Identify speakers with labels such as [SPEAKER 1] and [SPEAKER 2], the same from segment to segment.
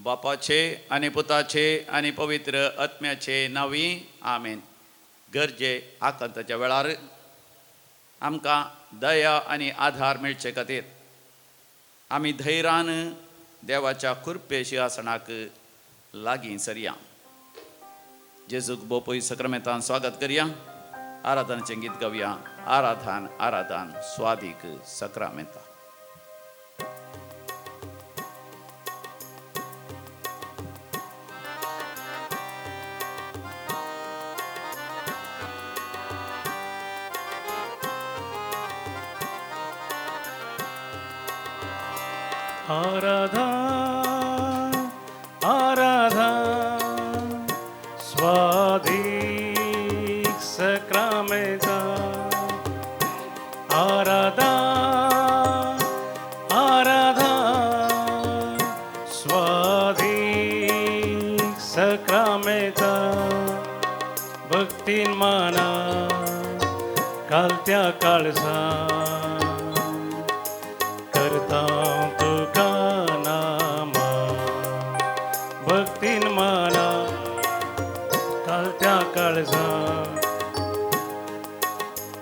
[SPEAKER 1] बापाचे आनी पुताचे आनी पवित्र आत्म्याचे नांवी आमेन. गरजे आकांताच्या वेळार आमकां दया आनी आधार मेळचे खातीर आमी धैर्यान देवाच्या कृपे शिंवासनाक लागीं सरया. जेजूक बोपय सक्रामेंतान स्वागत करया. आराधनाचें गीत गावया. आराधन आराधन स्वादीक सक्रामेंता.
[SPEAKER 2] आराधन आराधन स्वादीक सक्रामेंता. आराधन आराधन स्वादीक सक्रामेंता. भक्तीन माना कालत्या काळजा करता तुका नामा. भक्तीन माना कालत्या काळजा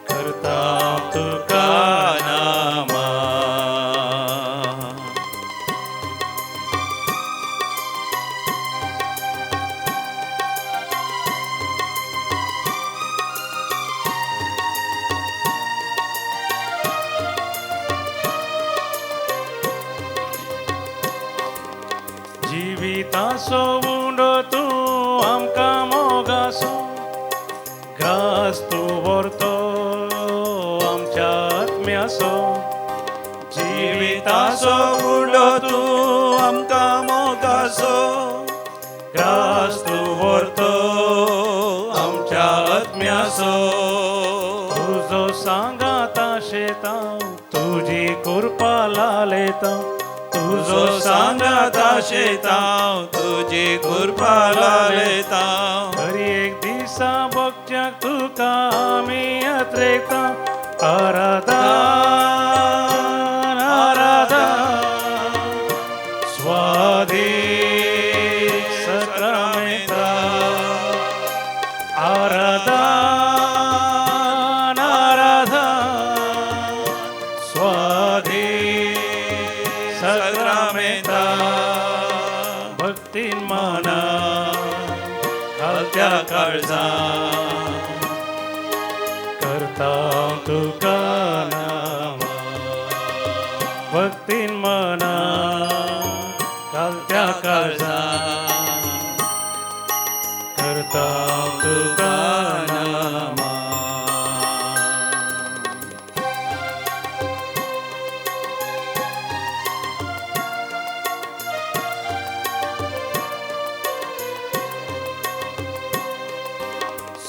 [SPEAKER 2] करता तुका नामा. जिविताचो उंडो तूं आमकां मोगासो, ग्रास तूं व्हरतो आमच्या आत्म्याचो.
[SPEAKER 3] जिविताचो उंडो तूं आमकां मोगासो,
[SPEAKER 2] ग्रास तूं व्हरतो आमच्या आत्म्याचो. तुजो सांगाता शेता तुजी कृपा लालेता.
[SPEAKER 3] तुजो सांगाता शेता तुजी कृपा लालेता.
[SPEAKER 2] हर एक दिसा भोगच्याक तुका आमी अत्रेता. आराधन आराधन स्वादीक सक्रामेंता. आराधन आराधन स्वादीक सक्रामेंता. भक्तीन माना घालत्या काळजा करता तुका नामा. भक्तीन माना घालत्या काळजा करता तुका नामा.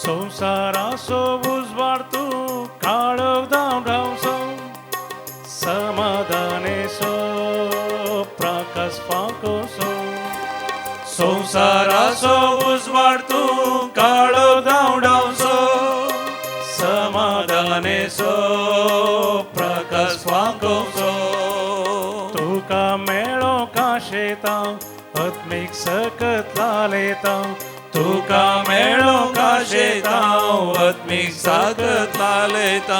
[SPEAKER 2] संवसाराचो उजवाड तूं काळोख धांवडावचो, समाधानेचो प्रकाश फांकोसो.
[SPEAKER 3] संवसाराचो उजवाड तूं काळोख धांवडावचो,
[SPEAKER 2] समाधानेचो प्रकाश फांकोसो. तुका मेळो काशेता आत्मीक सकत लालेता.
[SPEAKER 3] तुका मेळो काशेता आत्मीक सागत लालेता.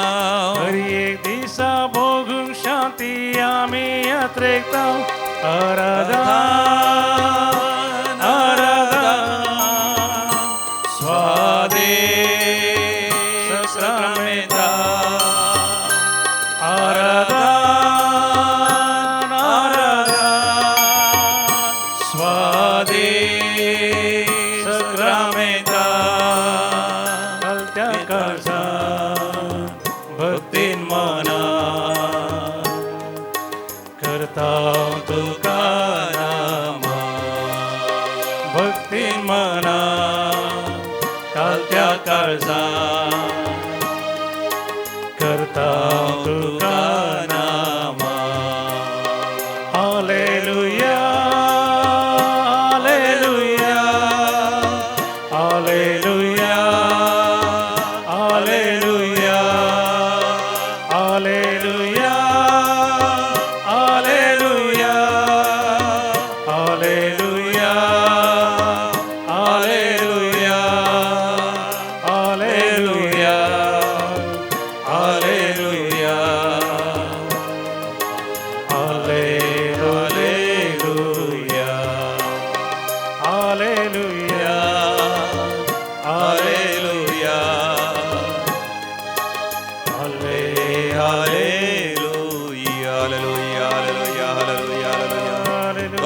[SPEAKER 2] हर एक दिसा भोगूंक शांती आमी यात्रेकता. आराधन आराधन
[SPEAKER 3] स्वादीक सक्रामेंता.
[SPEAKER 2] आराधन आराधन
[SPEAKER 3] स्वादीक सक्रामेंता.
[SPEAKER 2] घालत्या काळजा भक्तीन मना करता तुका नामा. भक्तीन मना घालत्या काळजा करता तुका नामा. Hallelujah hallelujah hallelujah hallelujah hallelujah hallelujah hallelujah.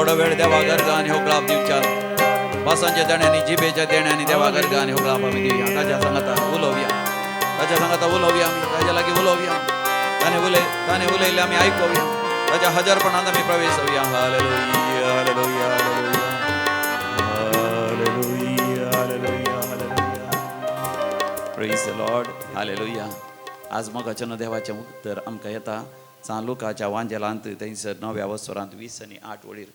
[SPEAKER 1] थोडो वेळ देवा गर्ग आनी होगळाप दिवच्या भासांच्या देण्यांनी जिबेच्या देण्यांनी देवा गर्ग आनी होगळाप आमी दिवया. ताज्या सांगाता उलोवया, ताज्या सांगाता उलोवया, आमी ताज्या लागीं उलोवया. ताणें उलयलें आमी आयकोवया. ताज्या हजारपणांत आमी प्रवेश जावया. Hallelujah, hallelujah,
[SPEAKER 3] hallelujah, hallelujah, hallelujah.
[SPEAKER 1] Praise the Lord. Hallelujah. आज मोगाच्यान देवाचें उत्तर आमकां येता सांत लुकाच्या वांजेलांत थंयसर 9व्या वसरांत 20 आनी 8 वळीर.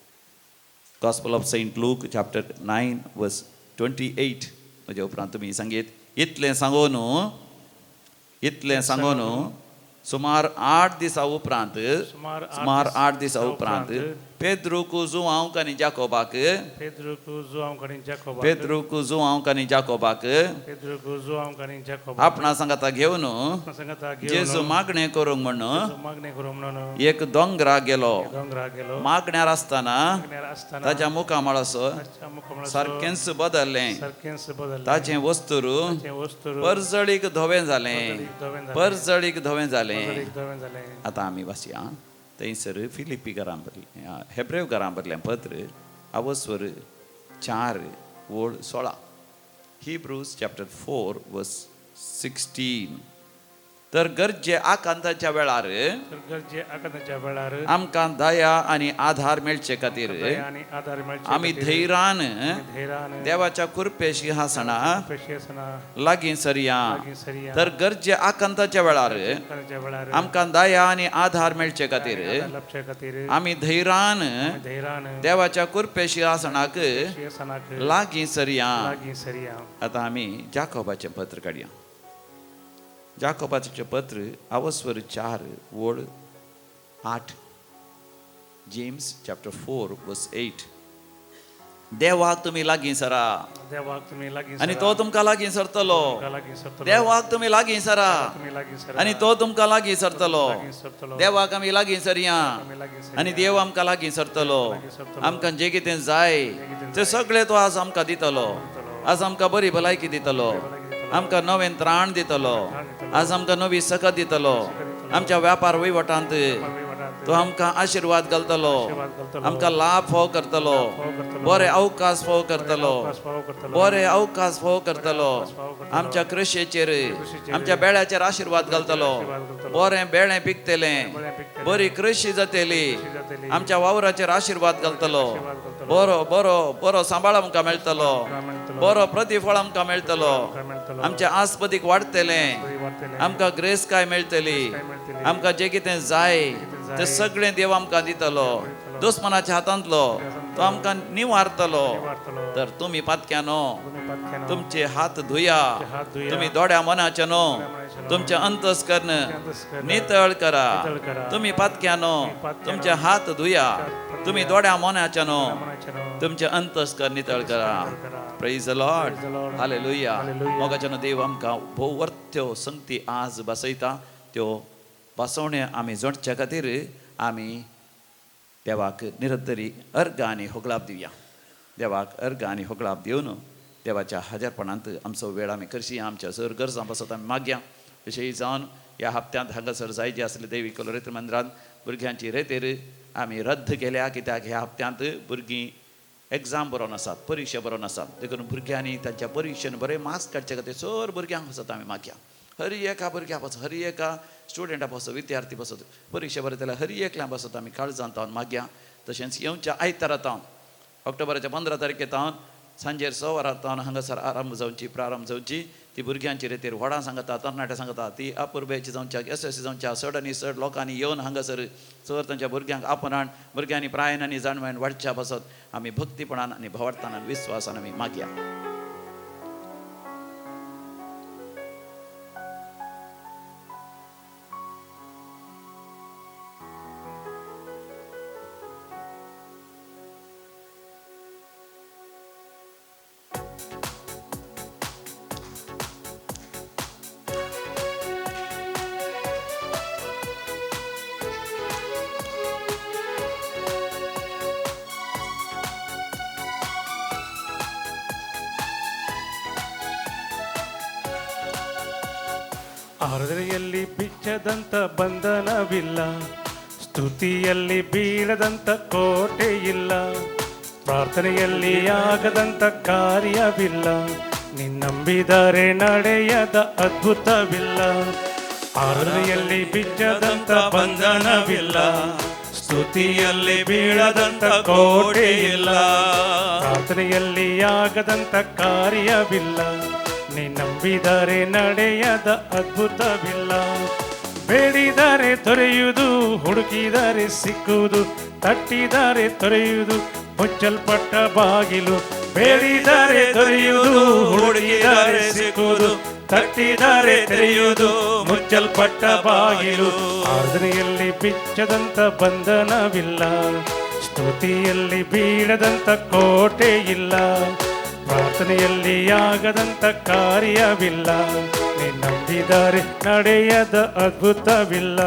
[SPEAKER 1] Gospel of Saint Luke chapter 9 verse 28. म्हज्या उपरांत तुमी सांगीत इतलें सांगून, इतलें सांगून सुमार 8 दिसां उपरांत, सुमार 8 दिसां उपरांत पेद्रूक जुआंक आनी जाकोबाक, पेद्रूक जुआंक आनी जाकोबाक आपणा सांगाता घेवन जेजू मागणें करूंक म्हणून एक दोंगरा गेलो. मागण्यार आसतना ताच्या मुखामळाचो सारकेंच बदल्लें. ताचें वस्तूर परजळीक धवें जालें, परजळीक धवें जालें. आतां आमी वाचया थंयसर फिलिपी घरां भरलें, हेब्रेव घरां भरलें पत्र आवस्वर 4 ओळ 16. Hebrews chapter 4 verse 16. तर गरजे आकांताच्या वेळार आमकां दया आनी आधार मेळचे खातीर आमी धैर्यान देवाच्या कृपे सिंहासना लागीं सरया. तर गरजे आकांताच्या वेळार आमकां दया आनी आधार मेळचे खातीर आमी धैर्यान देवाच्या कृपे सिंहासनाक लागीं सरया. आतां आमी जाकोबाचें पत्र काडया. जाकोबाचें पत्र आवस्वर 4 ओळ 8. जेम्स चॅप्टर 4 वर्स 8. देवाक तुमी लागीं सरा आनी तो तुमकां लागीं सरतलो. देवाक तुमी लागीं सरा आनी तो तुमकां लागीं सरतलो. देवाक आमी लागीं सरया आनी देव आमकां लागीं सरतलो. आमकां जें कितें जाय तें सगळें तो आज आमकां दितलो. आज आमकां बरी भलायकी दितलो, आमकां नवें त्राण दितलो, आज आमकां नवी सकत दितलो. आमच्या व्यापार वहिवटांत तो आमकां आशिर्वाद घालतलो, आमकां लाभ फाव करतलो, बरे अवकाश फाव करतलो, बरे अवकाश फाव करतलो. आमच्या कृशेचेर, आमच्या बेळ्याचेर आशिर्वाद घालतलो. बरें बेळें पिकतलें, बरी कृशी जातली. आमच्या वावराचेर आशिर्वाद घालतलो. बरो बरो बरो सांबाळ आमकां मेळटलो, बरो प्रतिफळ आमकां मेळटलो. आमच्या आस्पतीक वाडटलें, आमकां ग्रेस काय मेळटली. आमकां जें कितें जाय तें सगळें देव आमकां दितलो. दुस्मनाच्या हातांतलो तो आमकां निवारतलो. तर तुमी पातक्यानो तुमचे हात धुया, तुमी दोड्या मनाचे न्हू तुमचें अंतस्कर्ण नितळ करा. तुमी पातक्यानो तुमचे हात धुया, तुमी दोड्या मनाचे न्हू तुमचें अंतस्कर्ण नितळ करा. Praise the Lord. Hallelujah. मोगाच्यानो देव आमकां भोव संगती आज बसयता. त्यो बसवणे आमी जोडच्या खातीर आमी देवाक निरंतरी अर्घ आनी होगळाप दिवया. देवाक अर्घ आनी होगळाप दिवन देवाच्या हजारपणांत आमचो वेळ आमी करशी. आमच्या सर गरजां पासत आमी मागया. विशयी जावन ह्या हप्त्यांत हांगासर जाय जे आसले देवी कलोरेत्र मंदिरांत भुरग्यांची रेतेर आमी रद्द केल्या. कित्याक ह्या हप्त्यांत भुरगीं एग्जाम बरोवन आसात, परिक्षा बरोवन आसात. देखून भुरग्यांनी तांच्या परिक्षेन बरे मार्क्स काडचे खातीर सर भुरग्यांक पासत आमी मागया. हर एका भुरग्या पासत, हर एका स्टुडंटा पासत, विद्यार्थी पासत परिक्षा बरयतल्या हर एकल्या पासत आमी काळजांत तावन मागया. तशेंच येवच्या आयतारा तावन ऑक्टोबराच्या 15 तारखे तावन सांजेर 6 वरां तावन हांगासर आरंभ जावची, प्रारंभ जावची. ती भुरग्यांची रेतीर व्हडां सांगता, तरणाट्या सांगता, ती अपुरबायेची जावच्या, यशस्वी जावच्या. चड आनी चड लोकांनी येवन हांगासर चड तांच्या भुरग्यांक आपणान भुरग्यांनी प्रायन आनी जाणवायन वाडच्या पासत आमी भक्तीपणान आनी भावार्थान आनी विस्वासान आमी मागया.
[SPEAKER 3] ಆರದರೆಯಲ್ಲಿ ಬಿಚ್ಚದಂತ ಬಂಧನವಿಲ್ಲ,
[SPEAKER 2] ಸ್ತುತಿಯಲ್ಲಿ ಬೀಳದಂತ ಕೋಟೆ ಇಲ್ಲ, ಪ್ರಾರ್ಥನೆಯಲ್ಲಿ ಆಗದಂತ ಕಾರ್ಯವಿಲ್ಲ, ನಿನ್ನಂಬಿದರೆ ನಡೆಯದ ಅದ್ಭುತವಿಲ್ಲ, ಆರಾಧನೆಯಲ್ಲಿ ಬಿಚ್ಚದಂತ ಬಂಧನವಿಲ್ಲ, ಸ್ತುತಿಯಲ್ಲಿ ಬೀಳದಂತ ಕೋಟೆ ಇಲ್ಲ, ಪ್ರಾರ್ಥನೆಯಲ್ಲಿ ಆಗದಂತ ಕಾರ್ಯವಿಲ್ಲ, ನಿನ್ನಂಬಿದರೆ ನಡೆಯದ ಅದ್ಭುತವಿಲ್ಲ. ಬೇಡಿದರೆ ತೊರೆಯುವುದು, ಹುಡುಕಿದರೆ ಸಿಕ್ಕುವುದು, ತಟ್ಟಿದರೆ ತೊರೆಯುವುದು, ಮುಚ್ಚಲ್ಪಟ್ಟ ಬಾಗಿಲು. ಬೇಡಿದರೆ ತೊರೆಯುವುದು, ಹುಡುಕಿದರೆ ಸಿಕ್ಕುವುದು, ತಟ್ಟಿದರೆ ತೆರೆಯುವುದು, ಮುಚ್ಚಲ್ಪಟ್ಟ ಬಾಗಿಲು. ಆರಾಧನೆಯಲ್ಲಿ ಬಿಚ್ಚದಂತ ಬಂಧನವಿಲ್ಲ, ಸ್ತುತಿಯಲ್ಲಿ ಬೀಳದಂತ ಕೋಟೆ ಇಲ್ಲ, ಪ್ರಾರ್ಥನೆಯಲ್ಲಿ ಆಗದಂತ ಕಾರ್ಯವಿಲ್ಲ, ನಂಬಿದರೆ ನಡೆಯದ ಅದ್ಭುತವಿಲ್ಲ.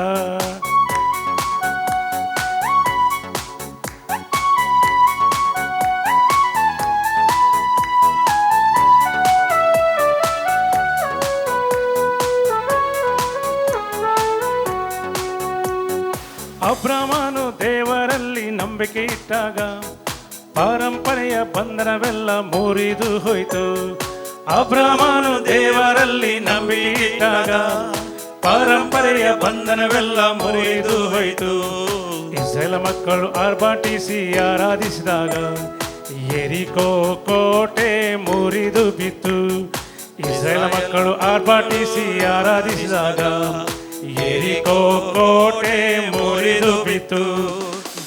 [SPEAKER 2] ಅಬ್ರಹಾಮನು ದೇವರಲ್ಲಿ ನಂಬಿಕೆ ಇಟ್ಟಾಗ ಪರಂಪರೆಯ ಬಂಧನವೆಲ್ಲ ಮುರಿದು ಹೋಯಿತು. ಅಬ್ರಹಾಮನು ದೇವರಲ್ಲಿ ನಂಬಿಕೆ ಇಟ್ಟಾಗ ಪರಂಪರೆಯ ಬಂಧನವೆಲ್ಲ ಮುರಿದು ಹೋಯಿತು. ಇಸ್ರಾಯೇಲ್ ಮಕ್ಕಳು ಆರ್ಭಟಿಸಿ ಆರಾಧಿಸಿದಾಗ ಯೆರಿಕೋ ಕೋಟೆ ಮುರಿದು ಬಿತ್ತು. ಇಸ್ರಾಯೇಲ್ ಮಕ್ಕಳು ಆರ್ಭಟಿಸಿ ಆರಾಧಿಸಿದಾಗ ಯೆರಿಕೋ ಕೋಟೆ ಮುರಿದು ಬಿತ್ತು.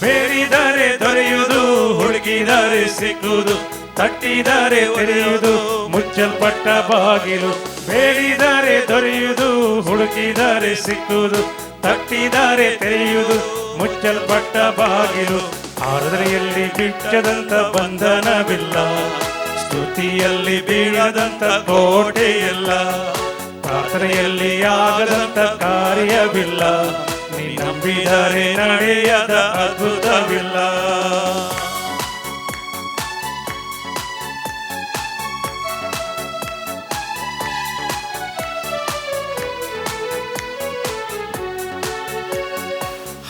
[SPEAKER 2] ಬೇಡಿದರೆ ದೊರೆಯುವುದು, ಹುಡುಕಿದರೆ ಸಿಕ್ಕುವುದು, ತಟ್ಟಿದರೆ ತೆರೆಯುವುದು, ಮುಚ್ಚಲ್ಪಟ್ಟ ಬಾಗಿಲು. ಬೇಡಿದರೆ ದೊರೆಯುವುದು, ಹುಡುಕಿದರೆ ಸಿಕ್ಕುವುದು, ತಟ್ಟಿದರೆ ತೆರೆಯುವುದು, ಮುಚ್ಚಲ್ಪಟ್ಟ ಬಾಗಿಲು. ಆರಾಧನೆಯಲ್ಲಿ ಬಿಚ್ಚದಂತ ಬಂಧನವಿಲ್ಲ, ಸ್ತುತಿಯಲ್ಲಿ ಬೀಳದಂತ ಕೋಟೆಯಿಲ್ಲ, ಪ್ರಾರ್ಥನೆಯಲ್ಲಿ ಆಗದಂತ ಕಾರ್ಯವಿಲ್ಲ, ನೀ ನಂಬಿದರೆ ನಡೆಯದ ಅದ್ಭುತವಿಲ್ಲ.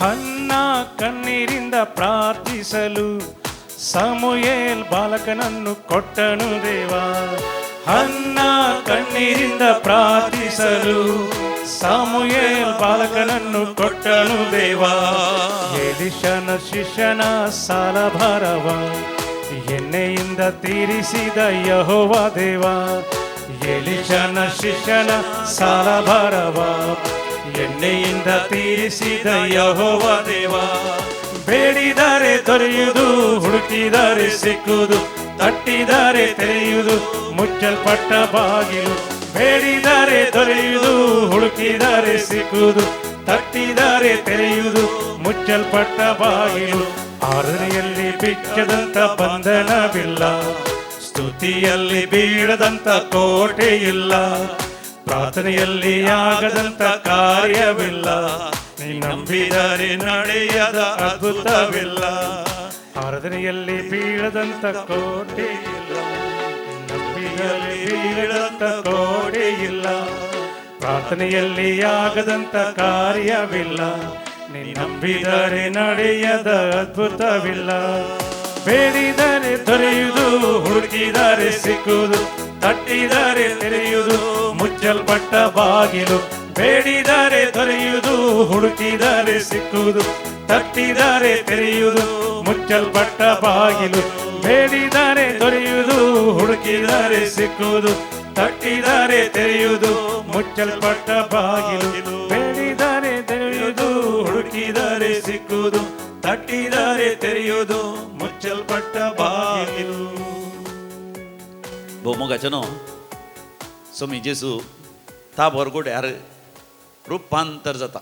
[SPEAKER 2] ಹನ್ನ ಕಣ್ಣೀರಿಂದ ಪ್ರಾರ್ಥಿಸಲು ಸಮುಯೇಲ್ ಬಾಲಕನನ್ನು ಕೊಟ್ಟನು ದೇವ. ಹನ್ನ ಕಣ್ಣೀರಿಂದ ಪ್ರಾರ್ಥಿಸಲು ಸಮುಯೇಲ್ ಬಾಲಕನನ್ನು ಕೊಟ್ಟನು ದೇವ. ಎಲಿಷನ ಶಿಷ್ಯನ ಸಾಲಭಾರವ ಎಣ್ಣೆಯಿಂದ ತೀರಿಸಿದ ಯೆಹೋವ ದೇವ. ಎಲಿಷನ ಶಿಷ್ಯನ ಸಾಲಭಾರವ ಎಣ್ಣೆಯಿಂದ ತೀರಿಸಿದ ಯೆಹೋವ ದೇವ. ಬೇಡಿದರೆ ದೊರೆಯುವುದು, ಹುಡುಕಿದರೆ ಸಿಕ್ಕುವುದು, ತಟ್ಟಿದರೆ ತೆರೆಯುವುದು, ಮುಚ್ಚಲ್ಪಟ್ಟ ಬಾಗಿಲು. ಬೇಡಿದರೆ ದೊರೆಯುವುದು, ಹುಡುಕಿದರೆ ಸಿಕ್ಕುವುದು, ತಟ್ಟಿದರೆ ತೆರೆಯುವುದು, ಮುಚ್ಚಲ್ಪಟ್ಟ ಬಾಗಿಲು. ಆರಾಧನೆಯಲ್ಲಿ ಬಿಚ್ಚದಂತ ಬಂಧನವಿಲ್ಲ, ಸ್ತುತಿಯಲ್ಲಿ ಬೀಳದಂತ ಕೋಟೆಯಿಲ್ಲ, ಪ್ರಾರ್ಥನೆಯಲ್ಲಿ ಆಗದಂತ ಕಾರ್ಯವಿಲ್ಲ, ನೀ ನಂಬಿದರೆ ನಡೆಯದ ಅದ್ಭುತವಿಲ್ಲ. ಆರಾಧನೆಯಲ್ಲಿ ಬೀಳದಂತ ಕೋಟೆ ಇಲ್ಲ, ನಂಬಿದರೆ ಬೀಳದಂತ ಕೋಟೆ ಇಲ್ಲ, ಪ್ರಾರ್ಥನೆಯಲ್ಲಿ ಆಗದಂತ ಕಾರ್ಯವಿಲ್ಲ, ನೀ ನಂಬಿದರೆ ನಡೆಯದ ಅದ್ಭುತವಿಲ್ಲ. ಬೇಡಿದರೆ ದೊರೆಯುವುದು, ಹುಡುಕಿದರೆ ಸಿಕ್ಕುವುದು, ತಟ್ಟಿದರೆ ತೆರೆಯುವುದು, ಮುಚ್ಚಲ್ಪಟ್ಟ ಬಾಗಿಲು. ಬೇಡಿದರೆ ದೊರೆಯುವುದು, ಹುಡುಕಿದರೆ ಸಿಕ್ಕುವುದು, ತಟ್ಟಿದರೆ ತೆರೆಯುವುದು, ಮುಚ್ಚಲ್ಪಟ್ಟ ಬಾಗಿಲು. ಬೇಡಿದರೆ ದೊರೆಯುವುದು, ಹುಡುಕಿದರೆ ಸಿಕ್ಕುವುದು, ತಟ್ಟಿದರೆ ತೆರೆಯುವುದು, ಮುಚ್ಚಲ್ಪಟ್ಟ ಬಾಗಿಲು. ಬೇಡಿದರೆ ದೊರೆಯುವುದು, ಹುಡುಕಿದರೆ ಸಿಕ್ಕುವುದು, ತಟ್ಟಿದರೆ ತೆರೆಯುವುದು, ಮುಚ್ಚಲ್ಪಟ್ಟ ಬಾಗಿಲು.
[SPEAKER 1] भोव न्हू सोमी जेजू ताबोर गुड्यार रुपांतर जाता.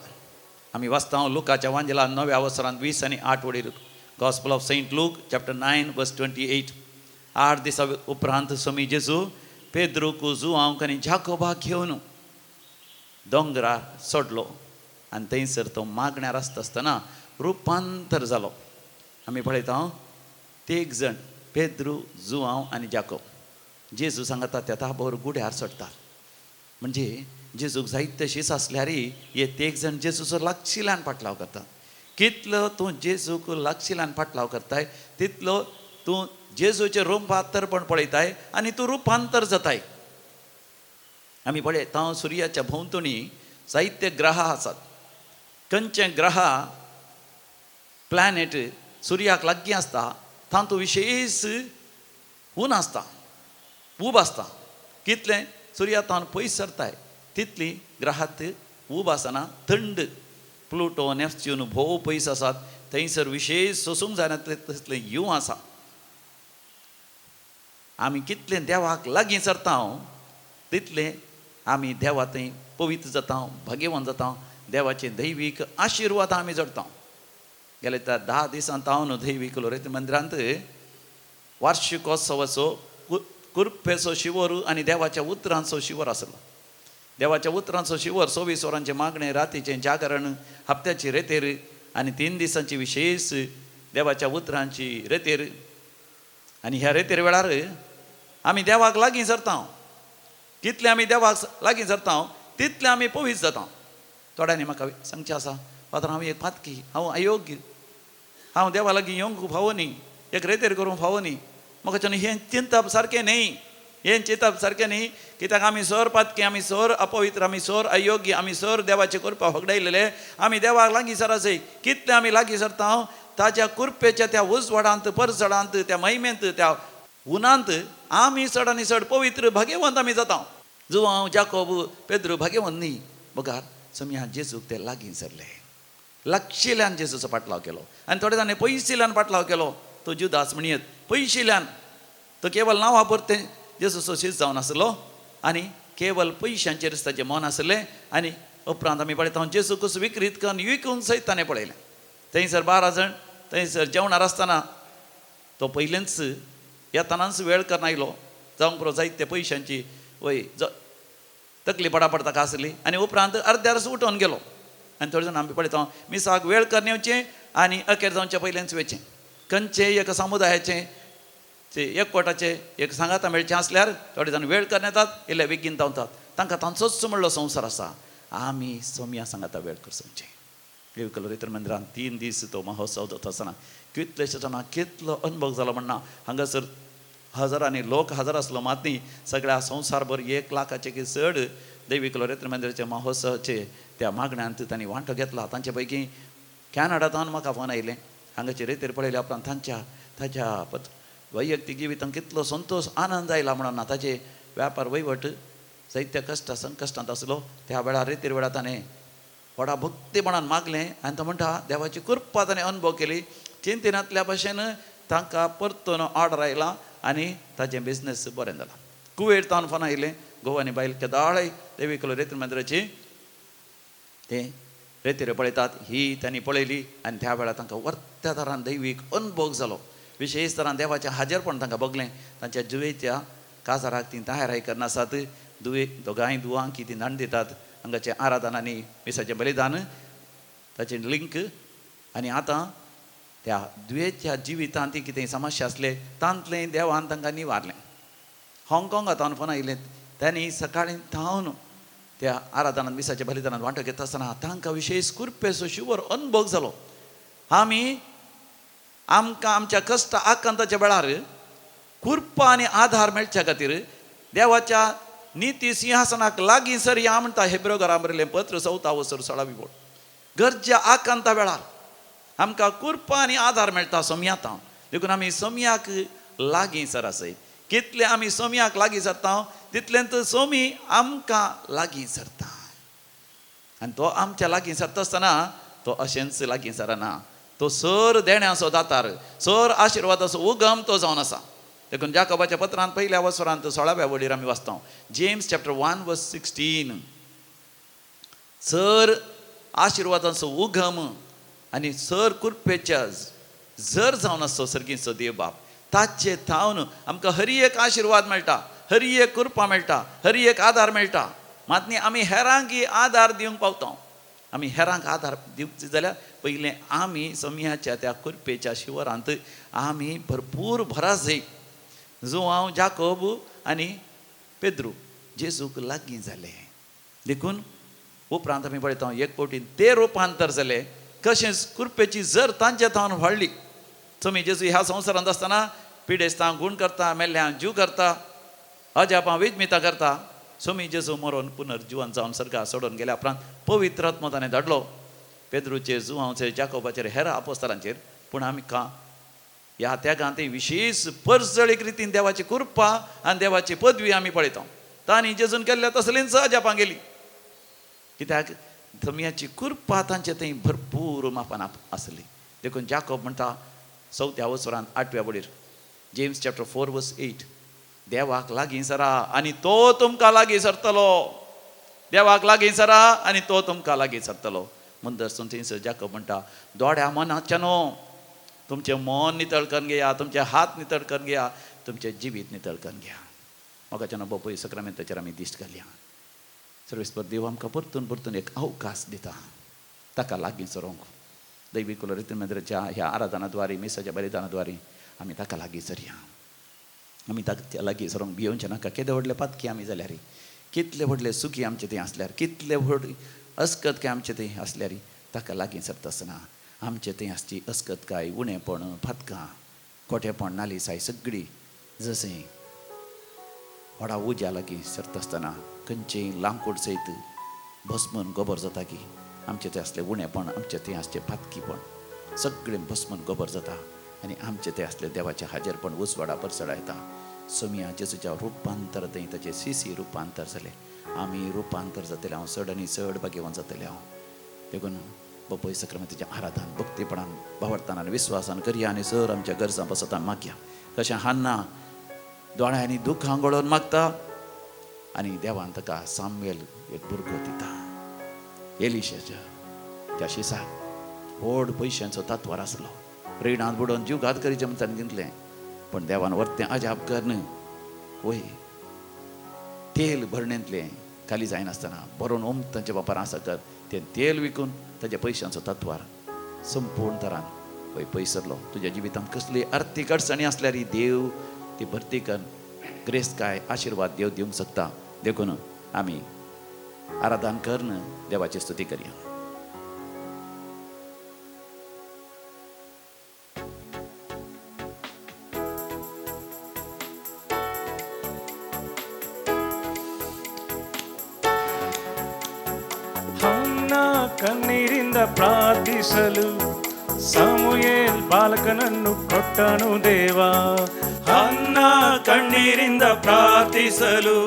[SPEAKER 1] आमी वाचता लुकाच्या वांजेला नव्या अवसरांत 20 आनी 8 वडीर, gospel of Saint Luke chapter 9 verse 28. 8 दिसा उपरांत सोमी जेजू पेद्रूक, जुआंक आनी जाकोबाक घेवन दोंगरार सोडलो आनी थंयसर तो मागण्यार आसता आसतना रुपांतर जालो. आमी पळयता तेग जण, पेद्रू, जुआंव आनी जाकोब, जेजू सांगता त्या ताबोर गुड्यार सोडटात. म्हणजे जेजूक जायत तशीच आसल्यारय हे तेग जण जेजूचो लागशिल्ल्यान पाटलाव करतात. कितलो तूं जेजूक लागशिल्ल्यान फाटलाव करताय तितलो तूं जेजूचें रुपांतरपण पळयताय आनी तूं रुपांतर जाताय. आमी पळयता सुर्याच्या भोंवतणी जायते ग्रह आसात. खंयचे ग्रह प्लॅनेट सुर्याक लागीं आसता तातूंत विशेश ऊन आसता, ऊब आसता. कितलें सुर्या तावन पयस सरताय तितली ग्रहात ऊब आसना, थंड. प्लुटो नेपच्यून भोव पयस आसात, थंयसर विशेश सोसूंक जायना तसलें येव आसा. आमी कितलें देवाक लागीं सरता तितलें आमी देवा थंय पवित्र जाता, भाग्यवान जाता, देवाचे दैवीक आशिर्वाद आमी जोडटा. गेले त्या 10 दिसां तावन दैवीक लोरेत मंदिरांत वार्षिकोत्सवाचो कुर्पेचो शिवर आनी देवाच्या उतरांचो शिवर आसलो. देवाच्या उतरांचो शिवर 24 वरांचें मागणें, रातीचें जागरण, हप्त्याची रेतेर आनी 3 दिसांची विशेश देवाच्या उतरांची रेतेर. आनी ह्या रेतेर वेळार आमी देवाक लागीं सरता. कितले आमी देवाक लागीं सरता तितले आमी पवित्र जाता. थोड्यांनी म्हाका सांगचें आसा, फादर हांव एक पातकी, हांव अयोग्य, हांव देवा लागीं येवंक फावो न्ही, एक रेतेर करूंक फावो न्ही. म्हाका हें चिंतप सारकें न्ही, हें चिंतप सारकें न्ही. कित्याक आमी सर पातकी, आमी सर अपवित्र, आमी सर अयोग्य, आमी सर देवाचे कृपा होगडायलेले. आमी देवाक लागीं सरासय कितले आमी लागीं सरता ताच्या कृपेच्या त्या उजवाडांत, परजडांत, त्या महिमेंत, त्या उनांत आमी चड आनी चड पवित्र भाग्यवंत आमी जाता. जुवांव जाकोब पेद्रू भाग्यवंत न्ही, बघार सोम्या जेजूक ते लागीं सरले, लागशिल्ल्यान जेजूचो पाटलाव केलो. आनी थोडे जाणांनी पयशिल्ल्यान पाटलाव केलो. तो जुदास म्हणयत पयशिल्ल्यान, तो केवल नांवा पुरतें जेजूचो शीस जावन आसलो आनी केवल पयशांचेरच ताचें मन आसलें. आनी उपरांत आमी पळयता जेजूकच विक्रीत करून विकूंक सयत ताणें पळयलें. थंयसर 12 जाण थंयसर जेवणार आसतना तो पयलेंच येतनाच वेळ करून आयलो, जावंक पुरो जायते पयशांची वय तकली पडापड ताका आसली. आनी उपरांत अर्द्यारच उठोवन गेलो. आनी थोडे जाण आमी पळयता मिसाक वेळ करून येवचें आनी अखेर जावचें पयलेंच वेचें. खंयचें एका समुदायाचें एकवटाचें एक सांगाता मेळचें आसल्यार थोडे जाण वेळ करून येतात, इल्ले बेगीन धांवतात. तांकां तांचोच म्हणलो संवसार आसा. आमी सोम्या सांगाता वेळ करचें. देवकलो रेतर मंदिरान 3 दीस तो महोत्सव जाता आसतना कितलेशे जाणां कितलो अनुभव जालो म्हणना. हांगासर हजारांनी लोक हजर आसलो मात न्ही, सगळ्या संवसारभर 1 लाखाचे की चड दैवीक लोरेत्र मंदिराचे महोत्सवाचे त्या मागण्यांत तांणी वांटो घेतला. तांचे पैकी कॅनडांतल्यान म्हाका फोन आयलें, हांगाचे रेतेर पळयल्या उपरांत तांच्या ताच्या वैयक्तीक जिवितांत कितलो संतोश आनंद आयला म्हणून ना. ताचे व्यापार वहिवट जायत्या कश्ट संकश्टांत आसलो. त्या वेळार रेतेर वेळार ताणें व्हडा भक्तीपणान मागलें आनी तो म्हणटा देवाची कृपा ताणें अनुभव केली. चिंतनांतल्या भशेन तांकां परतून ऑर्डर आयला आनी ताचें बिजनेस बरें जालां. कुवेट तावन फोन आयलें, गोवानी बायल केदाळय देवीकलो रेतर मंदिराची ते रेतेर पळयतात ही तांणी पळयली आनी त्या वेळार तांकां वर्त्या तरान दैवीक अनुभव जालो. विशेश तरान देवाचें हाजेरपण तांकां बगलें. तांच्या जुवेच्या काजाराक तीं तयाराय करनासात, दुवे दोगांय दुवांक तीं दाण दितात. हांगाचें आराधन आनी मिसाचें बलिदान ताचें लिंक. आनी आतां त्या दुयेच्या जिवितांत ती कितें समस्या आसले तांतलें देवान तांकां निवारलें. हाँगकाँगा फोन आयिल्लें, तांणी सकाळीं धांवन त्या आराधनांत मिसाच्या बलिदानांत वांटो घेता आसतना तांकां विशेश कृपेचो शिवर अनुभव जालो. आमी आमकां आमच्या कश्ट आकांताच्या वेळार कृपा आनी आधार मेळच्या खातीर देवाच्या निती सिंहासनाक लागीं सर या म्हणटा हेब्रो घरा बरयलें पत्र 4 वसर 16 बोल. गरजे आकांता वेळार आमकां कृपा आनी आधार मेळटा सोम्यातां. देखून आमी सोम्याक लागीं सर आसय. कितले आमी सोम्याक लागीं सरता तितलें तर सोमी आमकां लागीं सरता. आनी तो आमच्या लागीं सरता आसतना तो अशेंच लागीं सरना, तो सर देण्याचो दातार, सर आशिर्वादाचो उगम तो जावन आसा. देखून जाकोबाच्या पत्रांत 1 वसरांत 16व्या वडीर आमी वाचता, जेम्स चॅप्टर 1 वर्स 16, सर आशिर्वादाचो उगम आनी सर कृपेच्या जर जावन आसचो सर्गीचो देव बाप, ताचे थावन आमकां हरी एक आशिर्वाद मेळटा, हरी एक कृपा मेळटा, हरी एक आदार मेळटा. मात न्ही आमी हेरांक आदार दिवंक पावता. आमी हेरांक आदार दिवचे जाल्यार पयलें आमी सोम्याच्या त्या कृपेच्या शिवरांत आमी भरपूर भरासय. जुवांव जाकोब आनी पेद्रू जेजूक लागीं जाले. देखून उपरांत आमी पळयता एक फावटी ते रुपांतर जाले. कशेंच कृपेची जर तांचे थावन वाडली. तुमी जेजू ह्या संवसारांत आसतना पिडेस्तां गूण करता, मेल्ल्यां जीव करता, अजापां विजमितां करता. सोमी जेजू मरोन पुनर्जिवन जावन सर्गा सोडून गेल्या उपरांत पवित्र आत्मो ताणें धाडलो पेद्रूचेर, जुवांचेर, जाकोबाचेर, हेर आपोस्तलांचेर. पूण आमकां ह्या त्यागांत ती विशेश परजळीक रितीन देवाची कृपा आनी देवाची पदवी आमी पळयता. तांणी जेजून केल्ल्या तसलींच अजापां गेली, कित्याक थमियाची कृपा तांचे थंय भरपूर मापान आसली. देखून जाकोब म्हणटा चवथ्या वसरान 8व्या वडीर, जेम्स चॅप्टर 4 वर्स 8, देवाक लागीं सरा आनी तो तुमकां लागीं सरतलो. देवाक लागीं सरा आनी तो तुमकां लागीं सरतलो. मुंदर थंयसर जाकोब म्हणटा दोड्या मनाच्या न्हू, तुमचें मन नितळ करून घेया, तुमचे हात नितळ करून घेया, तुमचें जिवीत नितळ करून घेया. म्हाका बापूय सक्रामेंताचेर आमी दिश्ट घालया. सर्वेस्पर देव आमकां परतून परतून एक अवकाश दिता ताका लागीं सरोंक. दैवीक रितीमेंद्राच्या ह्या आराधना द्वारी, मिसाच्या बलिदाना द्वारी आमी ताका लागीं सरया. आमी ताका लागीं सरोंक भियोवचें नाका. केदे व्हडले पातकी आमी जाल्यार, कितले व्हडले सुखी आमचे थंय आसल्यार, कितले व्हड अस्कत काय आमचे थंय आसल्यार, ताका लागीं सरता आसतना आमचे थंय आसची अस्कतकाय, उणेपण, फातकां, खोटेपण, नालिसाय सगळी जशें व्हडा उज्या लागीं सरता आसतना खंयचेय लांकूड सयत भस्मन गोबर जाता की आमचे थंय आसलें उणेपण, आमचे थंय आसचें पातकीपण सगळें भस्मन गोबर जाता आनी आमचे थंय आसलें देवाचें हाजेरपण उजवाडा परसडा येता. सोमिया जेजूच्या रुपांतर थंय ताचें सिसी रुपांतर जालें. आमी रुपांतर जातले हांव, चड आनी चड भाग्यवान जातले हांव. देखून बापूय सक्रामेंताचें आराधन भक्तीपणान, भावार्थान आनी विस्वासान करया आनी सर आमच्या गरजां पासत आमी मागया. कशें हान्ना दोळ्यांनी दुखां गळोवन मागता आनी देवान ताका सामवेल एक भुरगो दिता. एलिशाच्या त्या शिसाक व्हड पयशांचो तात्वार आसलो, रिणांत बुडोवन जीव घात करीचे म्हण ताणें चिंतलें, पूण देवान वर्तें अजाप करन वय तेल भरणेंतलें खाली जायनासतना बरोवन ओम तांच्या बापार आसा कर, तें तेल विकून ताच्या पयशांचो तत्वार संपूर्ण तरान वय पयसरलो. तुज्या जिवितांत कसली आर्थीक अडचणी आसल्यार देव ती भरती कर ग्रेस काय आशिर्वाद देव दिवंक शकता. देखून आमी आराधन करन देवाची स्तुती करया.
[SPEAKER 2] ಹನ್ನ ಕಣ್ಣೀರಿಂದ ಪ್ರಾರ್ಥಿಸಲು ಸಮುಯೇಲ್ ಬಾಲಕನನ್ನು ಕೊಟ್ಟನು ದೇವ.
[SPEAKER 3] ಹನ್ನ ಕಣ್ಣೀರಿಂದ ಪ್ರಾರ್ಥಿಸಲು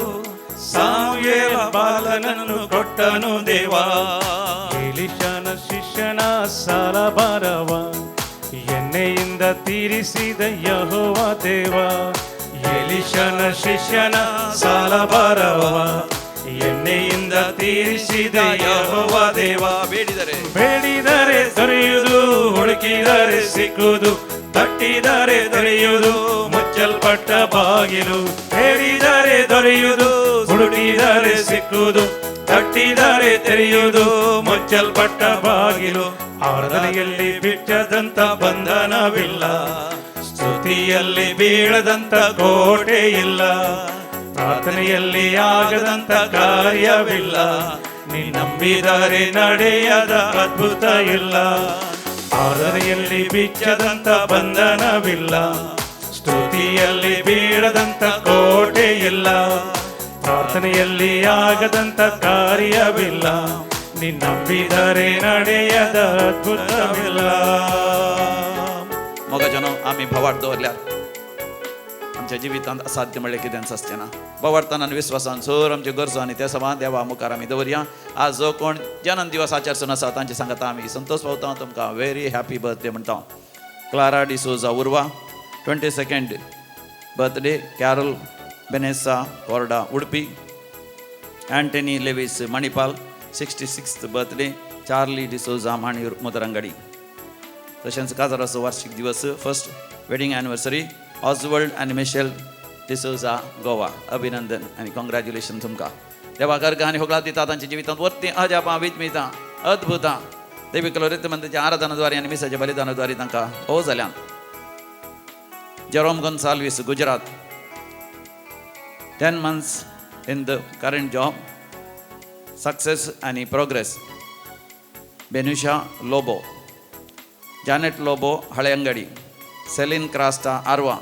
[SPEAKER 3] ಸಾಮುಯೇಲ ಬಾಲನನ್ನು ಕೊಟ್ಟನು ದೇವ.
[SPEAKER 2] ಎಲಿಷನ ಶಿಷ್ಯನ ಸಾಲಭಾರವ ಎಣ್ಣೆಯಿಂದ ತೀರಿಸಿದ ಯೆಹೋವ ದೇವ. ಎಲಿಷನ ಶಿಷ್ಯನ ಸಾಲಭಾರವ ಎಣ್ಣೆಯಿಂದ ತೀರಿಸಿದ ಯೆಹೋವ ದೇವ.
[SPEAKER 1] ಬೇಡಿದರೆ
[SPEAKER 2] ಬೇಡಿದರೆ ದೊರೆಯುವುದು, ಹುಡುಕಿದರೆ ಸಿಕ್ಕುವುದು, ತಟ್ಟಿದರೆ ದೊರೆಯುವುದು ಮುಚ್ಚಲ್ಪಟ್ಟ ಬಾಗಿಲು. ಬೇಡಿದರೆ ದೊರೆಯುವುದು, ಹುಡುಕಿದರೆ ಸಿಕ್ಕುವುದು, ತಟ್ಟಿದರೆ ತೆರೆಯುವುದು ಮುಚ್ಚಲ್ಪಟ್ಟ ಬಾಗಿಲು. ಆರಾಧನೆಯಲ್ಲಿ ಬಿಚ್ಚದಂತ ಬಂಧನವಿಲ್ಲ, ಸ್ತುತಿಯಲ್ಲಿ ಬೀಳದಂತ ಕೋಟೆ ಇಲ್ಲ, ಪ್ರಾರ್ಥನೆಯಲ್ಲಿ ಆಗದಂತ ಕಾರ್ಯವಿಲ್ಲ, ನೀ ನಂಬಿದರೆ ನಡೆಯದ ಅದ್ಭುತ ಇಲ್ಲ. ಆರಾಧನೆಯಲ್ಲಿ ಬಿಚ್ಚದಂತ ಬಂಧನವಿಲ್ಲ, ಸ್ತುತಿಯಲ್ಲಿ ಬೀಳದಂತ ಕೋಟೆ ಇಲ್ಲ, ಪ್ರಾರ್ಥನೆಯಲ್ಲಿ ಆಗದಂತ ಕಾರ್ಯವಿಲ್ಲ, ನೀ ನಂಬಿದರೆ ನಡೆಯದ ಅದ್ಭುತವಿಲ್ಲ.
[SPEAKER 1] मोगाच्यानो आमी भावार्थ दवरल्यार आमच्या जिवितांत असाध्य म्हणलें कितेंच आसचें ना. भावार्थान आनी विस्वासान सर आमच्यो गरजो आनी त्या समान देवा मुखार आमी दवरया. आज जो कोण जन्म दिवस आचरचो आसा तांचे सांगता आमी संतोष पावता. तुमकां व्हेरी हॅपी बर्थडे म्हणटा. Clara D'Souza Urva 22nd birthday, Carol Benessa Korda Udupi, Antony Lewis Manipal 66th birthday, Charlie D'Souza Maniyur Mudarangadi. तशेंच काजाराचो वार्षिक दिवस first wedding anniversary Oswald आनी मिशेल डिसोजा गोवा. अभिनंदन आनी कॉंग्रॅच्युलेशन तुमकां. देवा गर्गां आनी होगळा दिता तांच्या जिवितांत वर्ती अजापां विजमितां अद्भुतां देवी कलोरितमंताच्या आराधनाद्वारे आनी मिसाच्या बलिदानाद्वारे तांकां हो जाल्यान. Jerome Gonsalves Gujarat 10 months in the current job, success आनी प्रोग्रेस. बेनुशा लोबो जानेट लोबो हळेअंगडी, सेलीन क्रास्टा आरवा,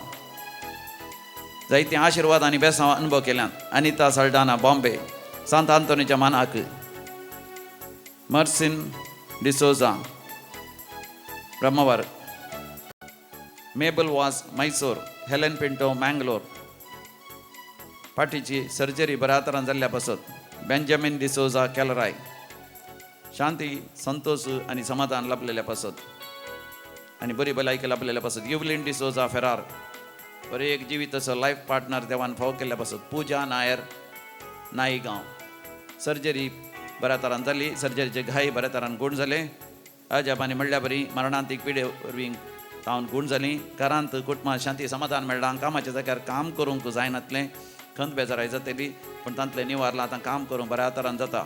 [SPEAKER 1] जायते आशिर्वाद आनी बेसांव अनुभव केल्यान, अनिता सल्डाना बॉम्बे, सांत आंतोनीच्या मानाक, Marcin D'Souza Brahmavar, Mabel Vaz Mysore, Helen Pinto Mangalore, पाठीची सर्जरी बऱ्या तरान जाल्ल्या पासत बेंजामीन डिसोजा केलराय, शांती संतोष आनी समाधान लाभलेल्या पासत आनी बरी भलायकी लाभलेल्या पासत युवलीन डिसोजा फेरार, बरे एक जिवीत असो लायफ पार्टनर देवान फावो केल्ल्या पासत पूजा नायर नाईगांव, सर्जरी बऱ्या तरान जाली, सर्जरीचे घाय बऱ्या तरान गूण जाले, अजाप आनी म्हणल्या बरी मरणांतीक पिडे वरवीं तावन गूण जाली, घरांत कुटुंबांत शांती समाधान मेळ्ळां, कामाच्या जाग्यार काम करूंक जायनातलें, खंत बेजाराय जातली पूण तांतलें निवारलां, आतां काम करूंक बऱ्या तरान जाता,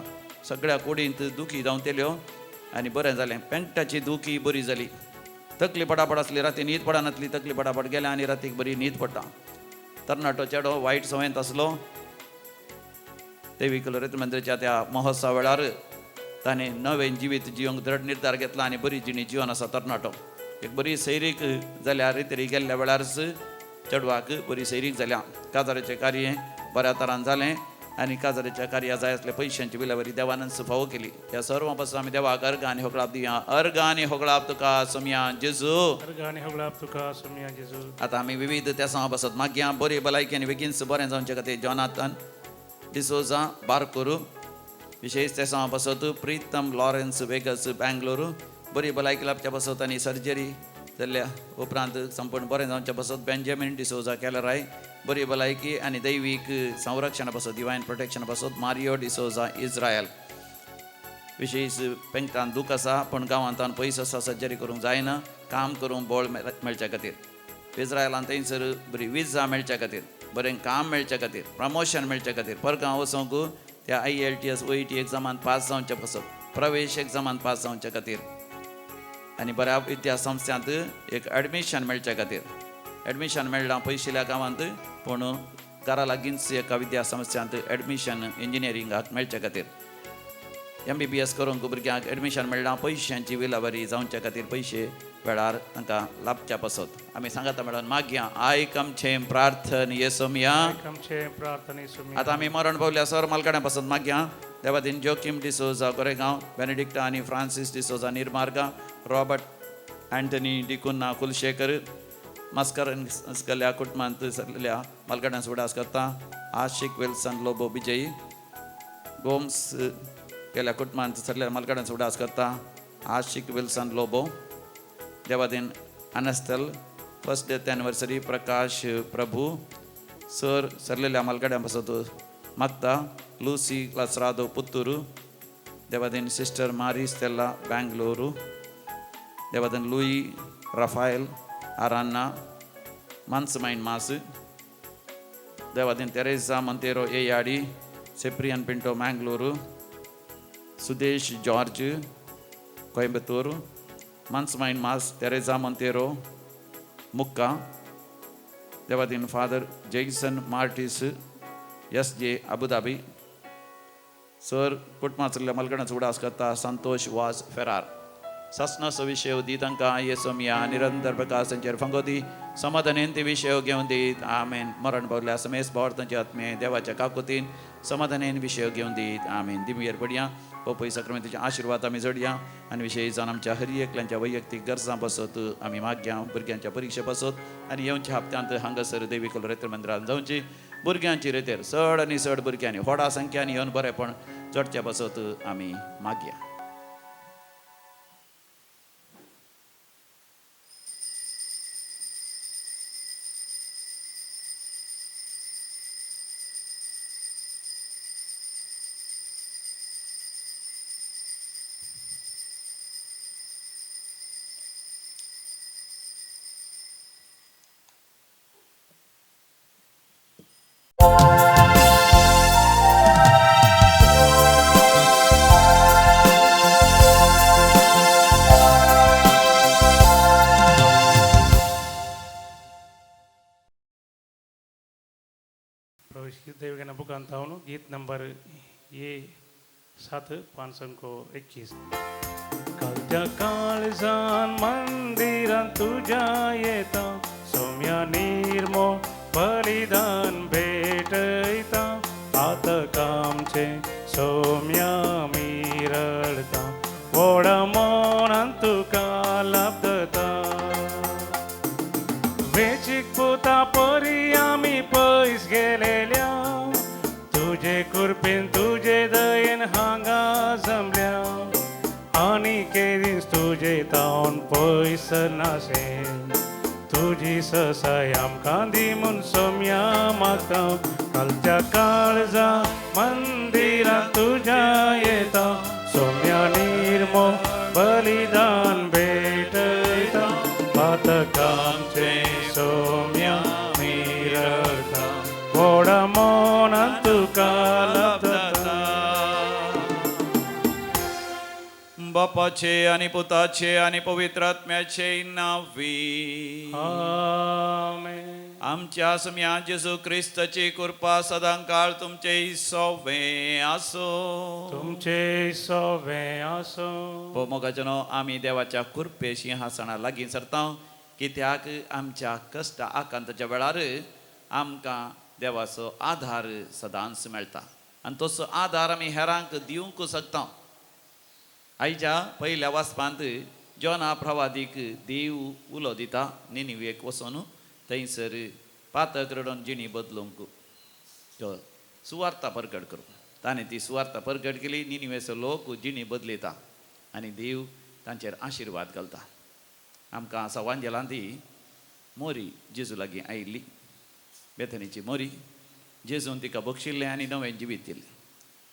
[SPEAKER 1] सगळ्या कुडींत दुखी जावन आनी बरें जालें, पेंटाची दुखी बरी जाली, तकली पडापड आसली, राती न्हीद पडनासली, तकली पडापड गेल्या आनी रातीक बरी न्हीद पडटा. तरणाटो चेडो वायट संवयेंत आसलो, देवी कलोरेत मंदिराच्या त्या महोत्सवा वेळार ताणें नवें जिवीत जिवंक दृढ निर्धार घेतला आनी बरी जिणी जिवन आसा तरणाटो. एक बरी सैरीक जाल्या रितरी गेल्ल्या वेळारच चेडवाक बरी सैरीक जाल्या, काजाराचें कार्य बऱ्या तरान जालें आनी काजाराच्या कार्या जाय आसल्या पयशांची विलावरी देवानच फावो केली. ह्या सर्वां पासून आमी देवाक अर्घ आनी होगळाप दिया. अर्घ आनी होगळाप तुका सोमया जेजू,
[SPEAKER 2] अर्घ आनी होगळाप तुका सोमया जेजू.
[SPEAKER 1] आतां आमी विविध त्या पासत मागया बरी भलायकी आनी बेगीन बरें जावचे खातीर जॉनाथन डिसोजा बारकोरू, विशेष तेसां पासत प्रीतम लॉरेन्स वेगस बेंगलोरू, बरी भलायकी लाभच्या पासत आनी सर्जरी जाल्ल्या उपरांत संपूर्ण बरें जावच्या पासत बेंजामीन डिसोजा केलराय, बरी भलायकी आनी दैवीक संरक्षणा पासत डिवायन प्रोटेक्शना पासत मारियो डिसोजा इस्रायल. विशेष पेंगटान दूख आसा पूण गांवांत पयस आसा, सर्जरी करूंक जायना, काम करूंक बळ मेळच्या खातीर, इस्रायलान थंयसर बरी विजा मेळच्या खातीर, बरें काम मेळच्या खातीर, प्रमोशन मेळच्या खातीर, परगांव वचोंक त्या IELTS OET एग्जामान पास जावच्या पासत, प्रवेश एग्जामान पास जावच्या खातीर आनी बऱ्या विद्या संस्थांत एक एडमिशन मेळच्या खातीर. एडमिशन मेळ्ळां पयशिल्ल्या गांवांत पूण घरा लागींच एका विद्या संस्थांत एडमिशन इंजिनियरिंगाक मेळच्या खातीर, MBBS करूंक भुरग्यांक एडमिशन मेळ्ळां पयशांची विलावरी जावच्या खातीर, पयशे वेळार तांकां लाभच्या पासत आमी सांगाता मेळोन मागया. आयक आमचें प्रार्थन येसोमया, आतां आमी मरण पावल्या सर मालकाड्या पासत मागया. देवादीन जोकीम डिसोजा गोरेगांव, बेनेडिक्टा आनी फ्रांसीस डिसोजा निर्मार्गा, रॉबर्ट अँटनी डिकुन्ना कुलशेखर, मास्कर गेल्या कुटुंबांत सरलेल्या मालकाड्यां उडास करता, आशिक विल्सन लोबो विजयी, गोम्स गेल्या कुटुंबांत सरलेल्या मालकाड्यां उडास करता, आशिक विल्सन लोबो, देवादीन अनस्तल first death anniversary Prakash Prabhu sir सरलेल्या मालकाड्यां पासत मागता, लुसी लासरादो पुत्तूरू, देवादीन सिस्टर मारी स्टेल्ला बेंगलोरू, देवादीन लुई राफायल आरान्ना मानसमायन मास, देवादीन तेरेसा मंतेरो एयाडी, सेप्रियन पिंटो मंगलोरू, सुदेश जॉर्ज कोयंबतूर, मानसमायन मास तेरेसा मंतेरो मुक्का, Devadin father Jason Martis SJ Abu Dhabi sir कुटुंबांतल्या मलगणाचो उडास करता, संतोष वाज फेरार. सासनाचो विशय दी तांकां येसोमया निरंतर प्रकाशांचेर फांगो दी, समाधानेन ते विशय घेवन दीत. आमेन. मरण पावल्या समेस भावर तांचे आत्मे देवाच्या काकुतीन समाधानेन विशय घेवन दीत. आमेन. दिमयेर पडया पोपय सक्रमेंतीचे आशिर्वाद आमी जोडया आनी विशय जावन आमच्या हर एकल्यांच्या वैयक्तीक गरजां पासत आमी मागया, भुरग्यांच्या परिक्षे पासत आनी येवच्या हप्त्यांत हांगासर देवी कलोरेत्र मंदिरान जावची भुरग्यांची रेतेर चड आनी चड भुरग्यांनी व्हडा संख्यान येवन बरेपण जोडच्या पासत आमी मागया.
[SPEAKER 2] गीत नंबर ये 7 521. कालच्या काळजान मंदिरान तुज्या येता सोम्या निर्मो बलिदान भेटयता पातकांचे सोम्या मिरळता व्हडा मनान तुका लाभता वेचीक पुता परी आमी पयस गेलेल्या तुजे कृपेन तुजे दयेन हांगा जमल्या आनी केदीस तुजे तावन पयस नासें तुजी ससाय आमकां दी म्हूण सोम्या मागता कालच्या काळजा मंदिरां तुज्या येता सोम्या निर्मो बलिदान भेटयता पातकांचे सोम्या मिरळता व्हडा मनान तुका लाभता.
[SPEAKER 1] बापाचे आणि पुताचे आणि पवित्र आत्म्याचे नांवी
[SPEAKER 2] आमेन.
[SPEAKER 1] आमच्या सोम्या जेजू क्रिस्ताची कृपा सदांकाळ तुमचे सोवे आसो.
[SPEAKER 2] तुमचे सोवे आसो.
[SPEAKER 1] मोगाजनो, आमी देवाच्या कृपे सिंहासना लागीं सरता कित्याक आमच्या कश्ट आकांताच्या वेळार आमकां देवाचो आधार सदांच मेळटा आनी तसो आधार आमी हेरांक दिवंक शकता. आयच्या पयल्या वाचपांत जोना प्रवादीक देव उलो दिता निनिवेक वचून थंयसर पातक रडोवन जिणी बदलूंक सुवार्ता परगट करूं. ताणें ती सुवार्ता परगट केली. निनिवेचो लोक जिणी बदलिता आनी देव तांचेर आशिर्वाद घालता. आमकां आसा वांजेलांत ती मोरी जेजू लागीं आयिल्ली, बेथनीची मोरी. जेजून तिका बक्षिल्लें आनी नवें जिवीत दिलें.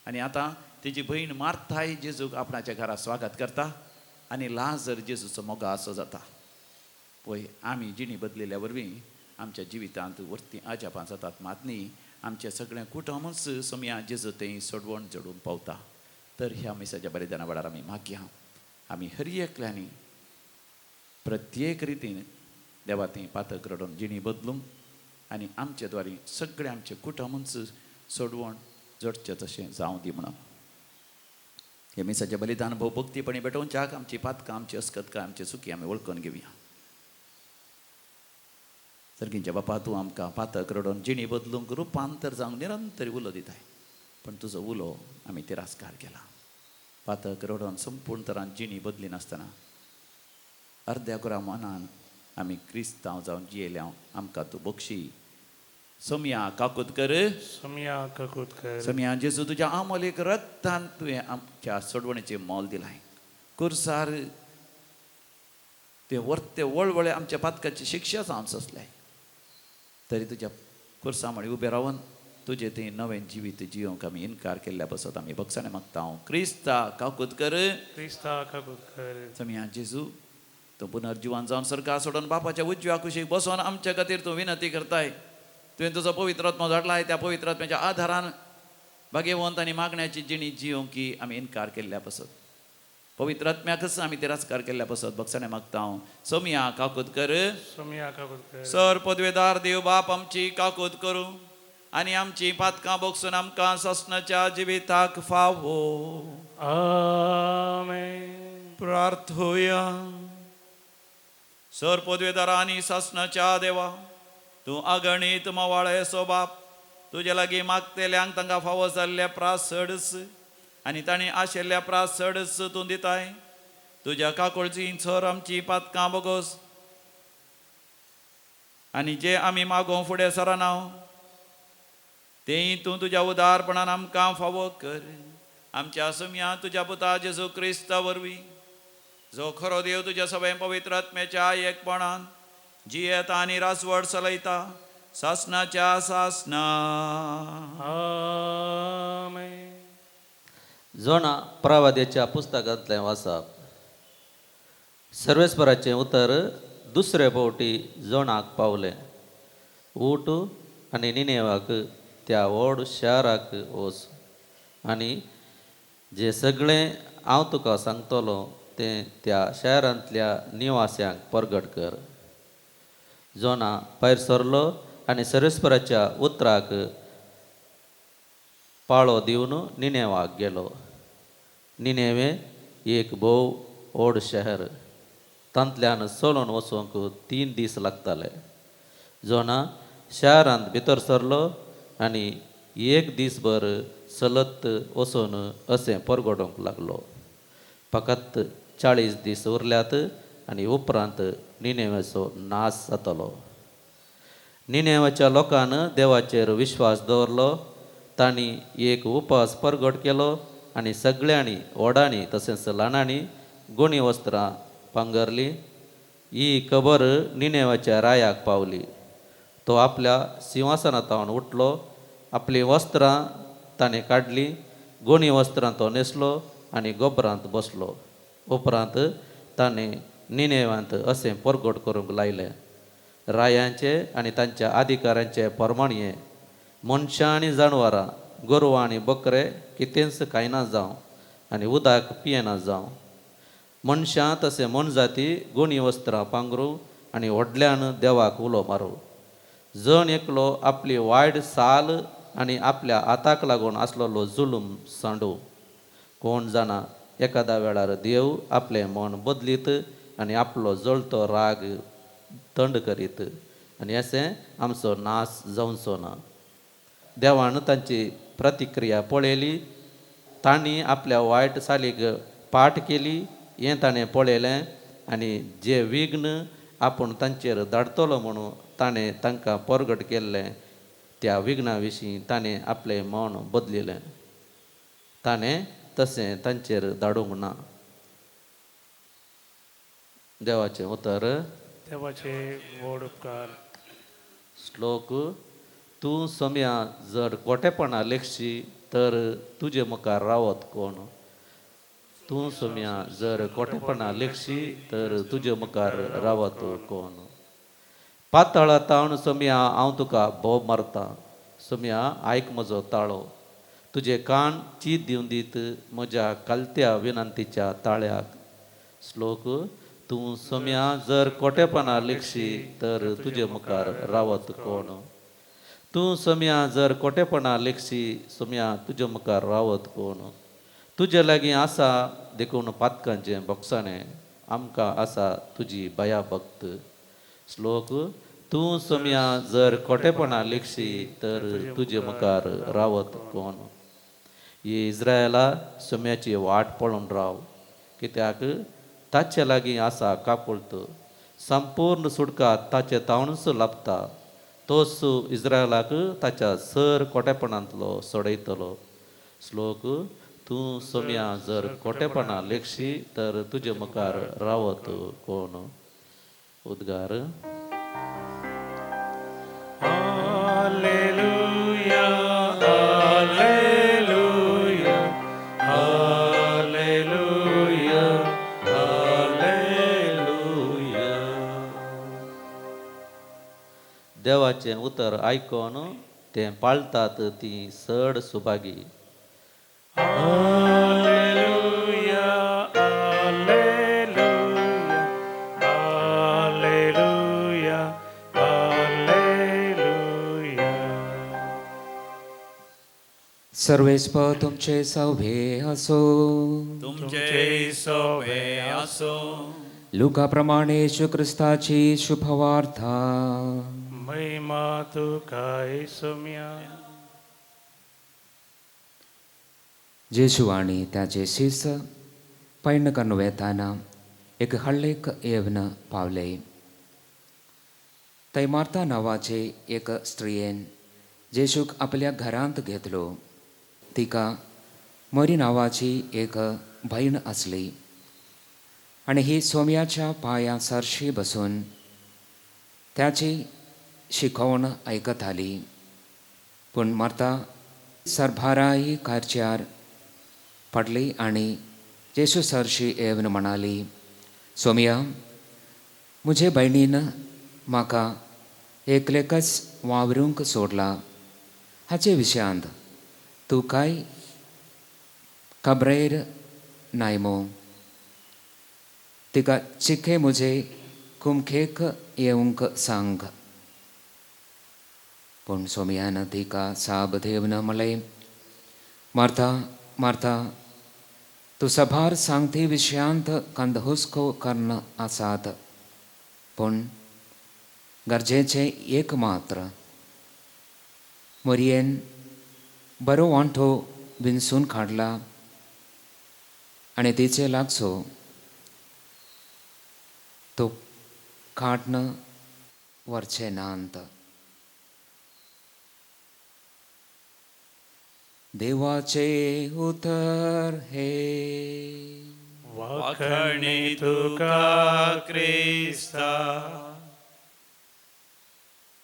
[SPEAKER 1] आनी आतां तिजी भयण मार्थाय जेजूक आपणाच्या घरा स्वागत करता आनी लाजर जेजूचो मोगा असो जाता. पळय, आमी जिणी बदलिल्ल्या वरवीं आमच्या जिवितांत वरतीं अजापां जातात. मात न्ही, आमचें सगळें कुटुंबूच सोम्या जेजू थंय सोडवण जोडूंक पावता. तर ह्या मिसाच्या बलिदाना वेळार आमी मागया, आमी हर एकल्यांनी प्रत्येक रितीन देवा थंय पातक रडोवन जिणी बदलूंक आनी आमचे द्वारी सगळें आमचें कुटुंबूच सोडवण जोडचें तशें जावं दी म्हणून. हे मिसाचें बलिदान भोव भक्तीपणी भेटोवच्याक आमची पातकां, आमची अस्कतकां, आमची चुकी आमी वळखून घेवया. सर्गींच्या बापा, तूं आमकां पातक रडोवन जिणी बदलूंक रुपांतर जावंक निरंतर उलो दिताय, पूण तुजो उलो आमी तिरस्कार केला. पातक रडोवन संपूर्ण तरान जिणी बदली नासतना अर्द्या कुरा मनान आमी क्रिस्तांव जावन जियेल्या. आमकां तूं बक्षी. सोम्या काकूत कर,
[SPEAKER 2] सोम्या काकूत कर.
[SPEAKER 1] सोम्या जेजू, तुज्या आमोलीक रक्तान तुवें आमच्या सोडवणेचें मोल दिलाय. कुर्सार ते वर्ते वळवळे आमच्या पातकाची शिक्षा जावन सोंसले, तरी तुज्या कुर्सा म्हळी उबें रावन तुजें तें नवें जिवीत जियोंक आमी इनकार केल्ल्या बसत आमी बक्षाणे मागता. क्रिस्ता काकूत कर,
[SPEAKER 2] क्रिस्ता काकूत कर.
[SPEAKER 1] सोम्या जेजू, तूं पुनर्जिवन जावन सरकार सोडून बापाच्या उजव्या कुशीक बसोन आमच्या खातीर तूं विनंती करताय. तुवें तुजो पवित्र आत्मो धाडलाय, त्या पवित्र आत्म्याच्या आधारान भाग्यवंत आनी मागण्याची जिणी जियोंक की आमी इनकार केल्ल्या पसत, पवित्र आत्म्याकच आमी तिरस्कार केल्ल्या पसत बक्षाणे मागता. सोम्या काकूत कर,
[SPEAKER 2] सोम्या काकूत कर.
[SPEAKER 1] सर पदवेदार देव बाप आमची काकूत करूं आनी आमची पातकां बक्षून आमकां ससनाच्या जिविताक फावो.
[SPEAKER 2] आमेन.
[SPEAKER 1] प्रार्थोया. सर पदवेदारा आनी सासनाच्या देवा, तूं अगणीत मवाळेसो बाप, तुजे लागीं मागतेल्यांक तांकां फावो जाल्ल्या प्रास चडच आनी तांणी आशिल्ल्या प्रास चडच तूं दिताय. तुज्या काकुळची सर आमची पातकां बोगोस आनी जे आमी मागोवंक फुडें सरना तेंय तूं तुज्या उदारपणान आमकां फावो कर. आमच्या सुम्या तुज्या पुता जेजू क्रिस्ता वरवीं, जो खरो देव तुज्या सगळ्या पवित्र आत्म्याच्या एकपणान जियेता आनी राजवट चलयता सासनाच्या सासना.
[SPEAKER 2] आमेन.
[SPEAKER 4] जोणा प्रवाद्याच्या पुस्तकांतलें वाचप. सर्वेस्पराचें उतर दुसरे फावटी जोणाक पावलें. ऊट आनी निनेवाक त्या व्हड शाराक वच आनी जें सगळें हांव तुका सांगतलो तें त्या शारांतल्या निवास्यांक परगट कर. जोना भायर सरलो आनी सर्वेस्पराच्या उतराक पाळो दिवन निनेवाक गेलो. निनेवे एक भोव व्हड शहर. तांतल्यान चलोवन वचूंक 3 दीस लागताले. जोना शारांत भितर सरलो आनी एक दीसभर चलत वचून अशें परगटूंक लागलो, फकत 40 दीस उरल्यात आनी उपरांत निनेवेचो नाश जातलो. निनेवेच्या लोकान देवाचेर विश्वास दवरलो. तांणी एक उपास परगट केलो आनी सगळ्यांनी व्हडांनी तशेंच ल्हानांनी गोणी वस्त्रां पांगरली. ही खबर निनेवाच्या रायाक पावली. तो आपल्या सिंहासनांत उठलो, आपलीं वस्त्रां ताणें काडलीं, गोणी वस्त्रां तो न्हेसलो आनी गोबरांत बसलो. उपरांत ताणें निनेवांत अशें परगट करूंक लायलें, रायांचे आनी तांच्या अधिकाऱ्यांचे परमाणये मनशां आनी जानवरां, गोरवां आनी बकरे कितेंच खायना जावं आनी उदक पियेना जावं. मनशां तशें मोनजाती गोणी वस्त्रां पांगरूं आनी व्हडल्यान देवाक उलो मारूं. जण एकलो आपली वायट साल आनी आपल्या हाताक लागून आसलेलो जुलूम सांडू. कोण जाणा, एखाद्या वेळार देव आपलें मन बदलीत आनी आपलो जळतो राग थंड करीत आनी अशें आमचो नाश जावचो ना. देवान तांची प्रतिक्रिया पळयली. तांणी आपल्या वायट सालीक पाठ केली हें ताणें पळयलें आनी जे विघ्न आपूण तांचेर धाडटलो म्हणून ताणें तांकां परगट केल्लें त्या विघ्ना विशीं ताणें आपलें मन बदलिलें. ताणें तशें तांचेर धाडूंक ना. देवाचें उतर.
[SPEAKER 2] देवाचे व्हड उपकार.
[SPEAKER 4] श्लोक. तूं सोम्या जर कोटेपणा लेखशी तर तुजे मुखार रावत कोण? तूं सोम्या जर कोटेपणा लेखशी तर तुजे मुखार रावत कोण? पातळा तावन सोम्या हांव तुका भोव मारता. सोम्या आयक म्हजो ताळो, तुजे कान चीत दिवन दीत म्हज्या कालत्या विनंतीच्या ताळ्याक. श्लोक. तूं सोम्या जर कोटेपणा लेखशी तर तुजे मुखार रावत कोण? तूं सोम्या जर कोटेपणा लेखशी सोम्या तुजे मुखार रावत कोण? तुजे लागीं आसा देखून पातकांचें बोगसाणें, आमकां आसा तुजी भया भक्त. श्लोक. तूं सोम्या जर कोटेपणा लेखशी तर तुजे मुखार रावत कोण? ही इस्रायला सोम्याची वाट पळोवन राव, कित्याक ताचे लागीं आसा काकुळत. संपूर्ण सुटका ताचे तावणूच लाभता. तोच इस्रायलाक ताच्या सर कोटेपणांतलो सोडयतलो. श्लोक. तूं सोम्या जर कोटेपणा लेखशी तर तुजे मुखार रावत कोण? उद्गार.
[SPEAKER 2] Hallelujah, hallelujah, hallelujah,
[SPEAKER 4] hallelujah. देवाचें उतर आयकून तें पाळतात ती चड सुभागी.
[SPEAKER 2] Hallelujah, hallelujah, hallelujah, hallelujah.
[SPEAKER 5] सर्वेस्प तुमचे सौभे असो.
[SPEAKER 1] तुमचे सोबे आसो.
[SPEAKER 5] लुका प्रमाणे येशू क्रिस्ताची शुभवार्ता.
[SPEAKER 2] महिमा तुका सोम्या.
[SPEAKER 5] जेशू आनी ताचे शिस पयण करून वेताना एक हळ्ळेक येवन पावले. थंय मार्ता नांवाचे एक स्त्रियेन जेशूक आपल्या घरांत घेतलो. तिका मरी नांवाची एक भयण आसली आनी ही सोम्याच्या पांया सरशी बसून त्याची शिकोवण आयकताली. पूण मार्ता सरभाराई कार्च्यार पडली आनी जेशू सरशी येवन म्हणाली, सोम्या, म्हजे भयणीन म्हाका एकलेकच वावरूंक सोडला. हाचे विशयांत तूं कांय खबरेर नाय मो? तिका चिके म्हजे कुमखेक येवंक सांग. पूण सोम्यान तिका साब देवन म्हळें, मार्ता, मार्ता, तूं सभार सांगती विशयांत कंदहुस्को कर्ण आसात, पूण गरजेचें एक मात्र मोरयेन बरो वांटो विणसून काडला आनी तिचे लागचो तो काडन व्हरचे नात. देवाचे उतर हे.
[SPEAKER 2] वाखणी तुका क्रिस्ता.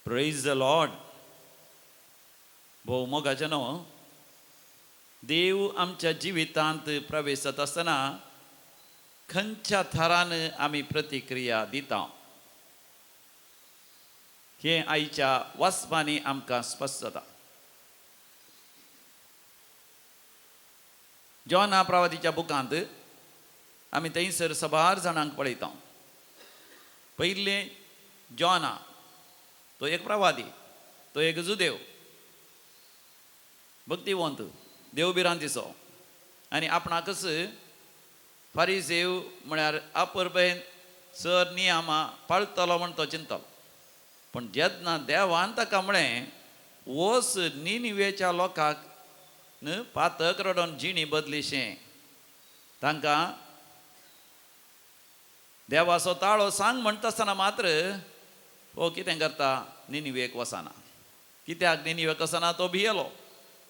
[SPEAKER 1] Praise the Lord. भोव मोगाचे न्हू, देव आमच्या जिवितांत प्रवेश जाता आसतना खंयच्या थरान आमी प्रतिक्रिया दिता हें आयच्या वाचपांनी आमकां स्पश्ट जाता. जॉना प्रवादीच्या बुकांत आमी थंयसर सबार जाणांक पळयता. पयलें जॉना तो एक प्रवादी, तो एक जुदेव, भक्तिवंत, देव भिरांतीचो आनी आपणाकच फारीसेव म्हळ्यार अपुरबेन सर नियमां पाळतलो म्हण तो चिंतलो. पूण जेन्ना देवान ताका म्हळें वच निनिवेच्या लोकांक पातक रडोन जिणी बदलिशें, तांकां देवाचो ताळो सांग म्हणटा आसतना मात्र हो कितें करता, निनिवेक वचना. कित्याक निनिवेक वचना? तो भियेलो.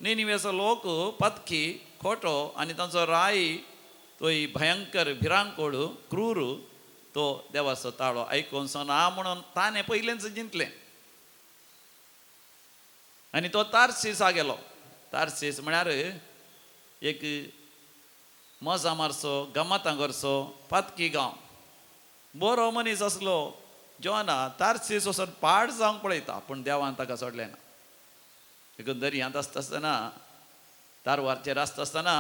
[SPEAKER 1] निनिवेचो लोक पतकी खोटो आनी तांचो राय तोय भयंकर भिरांकूळ क्रूर, तो देवाचो ताळो आयकून ना म्हणून ताणें पयलेंच जिंतलें आनी तो तार्सीसा गेलो. तार्सीस म्हळ्यार एक मजा मारचो, गमतां करचो पातकी गांव. बरो मनीस आसलो जॉना तार्सीस वचून पाड जावंक पळयता, पूण देवान ताका सोडलें ना. देखून दर्यांत आसता आसतना, तारवारचेर आसता आसतना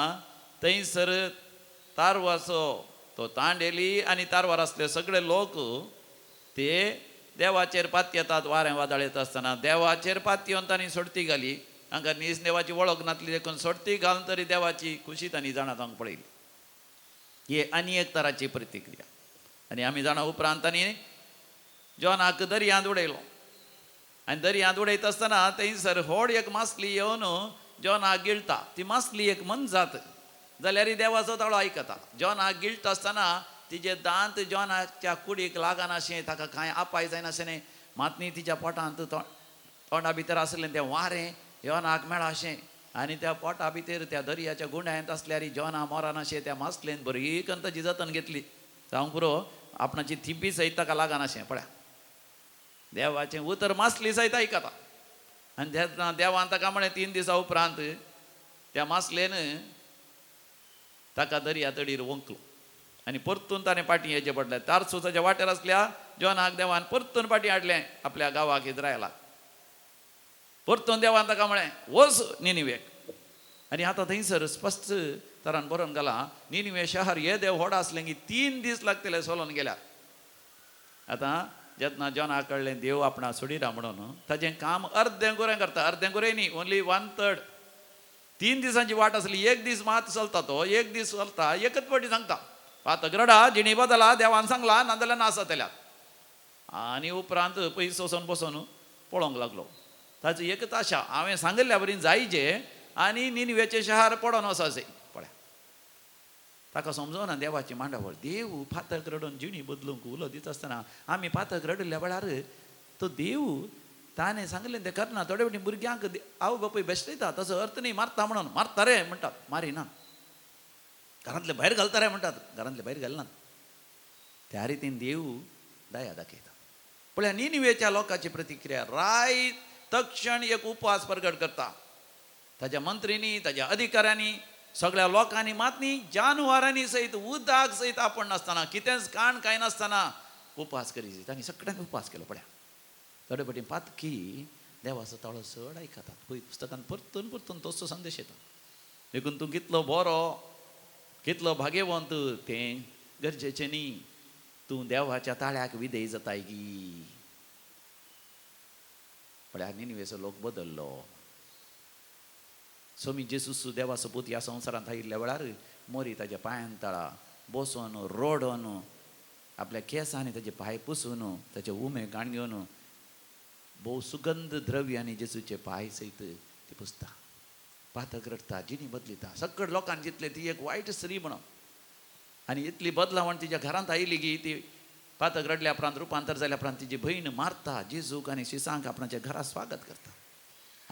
[SPEAKER 1] थंयसर तारवाचो तो तांडेली आनी तारवार आसले सगळे लोक ते देवाचेर पातयेतात. वारें वादळ येता आसतना देवाचेर पातयेवन तांणी सोडती घाली. हांकां नीज देवाची वळख नासली देखून सोडती घालून तरी देवाची खुशी तांणी जाणा जावंक पळयली. ही आनी एक तराची प्रतिक्रिया. आनी आमी जाणा उपरांत तांणी जॉनाक दर्यांत उडयलो आनी दर्यांत उडयता आसतना थंयसर व्हड एक मासली येवन जॉनाक गिळटा. ती मासली एक मनजात जाल्यार देवाचो ताळो आयकता. जॉनाक गिळटा आसतना तिजे दांत जॉनाच्या कुडीक लागनाशें, ताका कांय आपाय जायनाशें, मात न्ही तिच्या पोटांत तोंडा भितर आसलें तें वारें जॉनाक मेळाशें आनी त्या पोटा भितर त्या दर्याच्या गुंडायंत आसल्यार जॉना मोरानाशें त्या मासलेन बरी करून ताची जतन घेतली. जावंक पुरो आपणाची थिंपी सयत ताका लागनाशें. पळया देवाचें उतर मासली सयत आयकता. आनी तेन्ना देवान ताका म्हळें 3 दिसां उपरांत त्या मासलेन ताका दर्या तडीर वंकलो आनी परतून ताणें पाटी येचें पडलें. तारसुसाच्या वाटेर आसल्या जॉनाक देवान परतून पाटी हाडलें आपल्या गांवाक इस्रायलाक. परतून देवान ताका म्हळें वच निनिवेक. आनी आतां थंयसर स्पश्ट तरान बरोवन घालां, निनिवे शहर हे देव व्हड आसलें की 3 दीस लागतले सोलोन गेल्यार. आतां जेन्ना जॉनाक कळ्ळें देव आपणा सोडिना म्हणून ताजें काम अर्दें गुरें करता, अर्दें गुरें न्ही, ओनली 1/3. 3 दिसांची वाट आसली, 1 दीस मात चलता तो, 1 दीस चलता, एकच फावटी सांगता पातक रडा, जिणी बदला, देवान सांगला नाजाल्यार नासा तेल्यात. आनी उपरांत पयस वचोन बसून पळोवंक लागलो. ताची एकच आशा, हांवें सांगिल्ल्या बरी जायचे आनी निनिवेचें शहर पडोन वचपाचें. पळय ताका समजोना देवाची मांडावळ. देव फातक रडून जिणी बदलूंक उलो दिता आसतना आमी फातक रडिल्ल्या वेळार तो देव ताणें सांगलें तें करना. थोडे फावटी भुरग्यांक आवय बापूय बेश्टयता, तसो अर्थ न्ही मारता म्हणून, मारता रे म्हणटात, मारिना, घरांतले भायर घालता रे म्हणटात, घरांतले भायर घालनात. त्या रितीन देव दया दाखयता. पळया निनिवेच्या लोकांची प्रतिक्रिया, राय तक्षण एक उपवास प्रगट करता. ताज्या मंत्रींनी, ताज्या अधिकाऱ्यांनी, सगळ्या लोकांनी, मात न्ही जानवरांनी सयत, उदक सयत आपण नासतना, कितेंच काण कांय नासतना उपवास करीत तांणी सगळ्यांनी उपवास केलो. पळया थोडे फावटी पातकी देवाचो ताळो चड आयकतात. पळय पुस्तकान परतून परतून तसो संदेश येता. देखून तूं कितलो बरो, कितलो भाग्यवंत तें गरजेचें न्ही, तूं देवाच्या ताळ्याक विधेय जाताय की. पळया निनिवेचो लोक बदल्लो. स्वामी जेजू देवाचो पूत ह्या संवसारांत आयिल्ल्या वेळार मोरी ताज्या पांयान तळा बसोन रोडोन आपल्या केंसांनी ताजे पांय पुसून ताचे उमे गाण घेवन भोव सुगंध द्रव्यांनी जेजूचे पांय सयत ती पुसता, पातक रडटा, जिणी बदलिता. सगळे लोकांनी जितले ती एक वायट स्त्री म्हणून आनी इतली बदलावण तिच्या घरांत आयली की ती पातक रडल्या उपरांत रुपांतर जाल्या उपरांत तिजी भयण मारता जेजूक आनी शिसांक आपणाच्या घरा स्वागत करता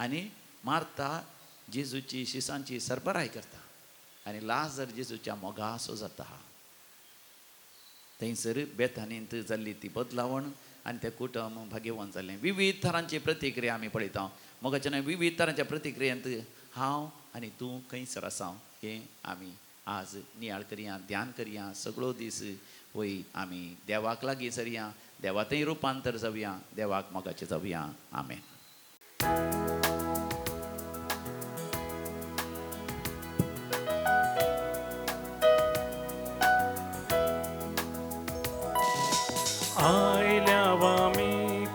[SPEAKER 1] आनी मारता जेजूची शिसांची सरबराय करता आनी लाजर जेजूच्या मोगासो जाता. थंयसर बेथानींत जाल्ली ती बदलावण आनी तें कुटुंब भाग्यवान जालें. विविध तरांची प्रतिक्रिया आमी पळयता. मोगाच्या विविध तरांच्या प्रतिक्रियेंत हांव आनी तूं खंयसर आसा हें आमी आज नियाळ करया, ध्यान करया. सगळो दीस वय आमी देवाक लागीं सरया, देवांतय रुपांतर जावया, देवाक मोगाचें जावया. आमेन.
[SPEAKER 2] आयल्या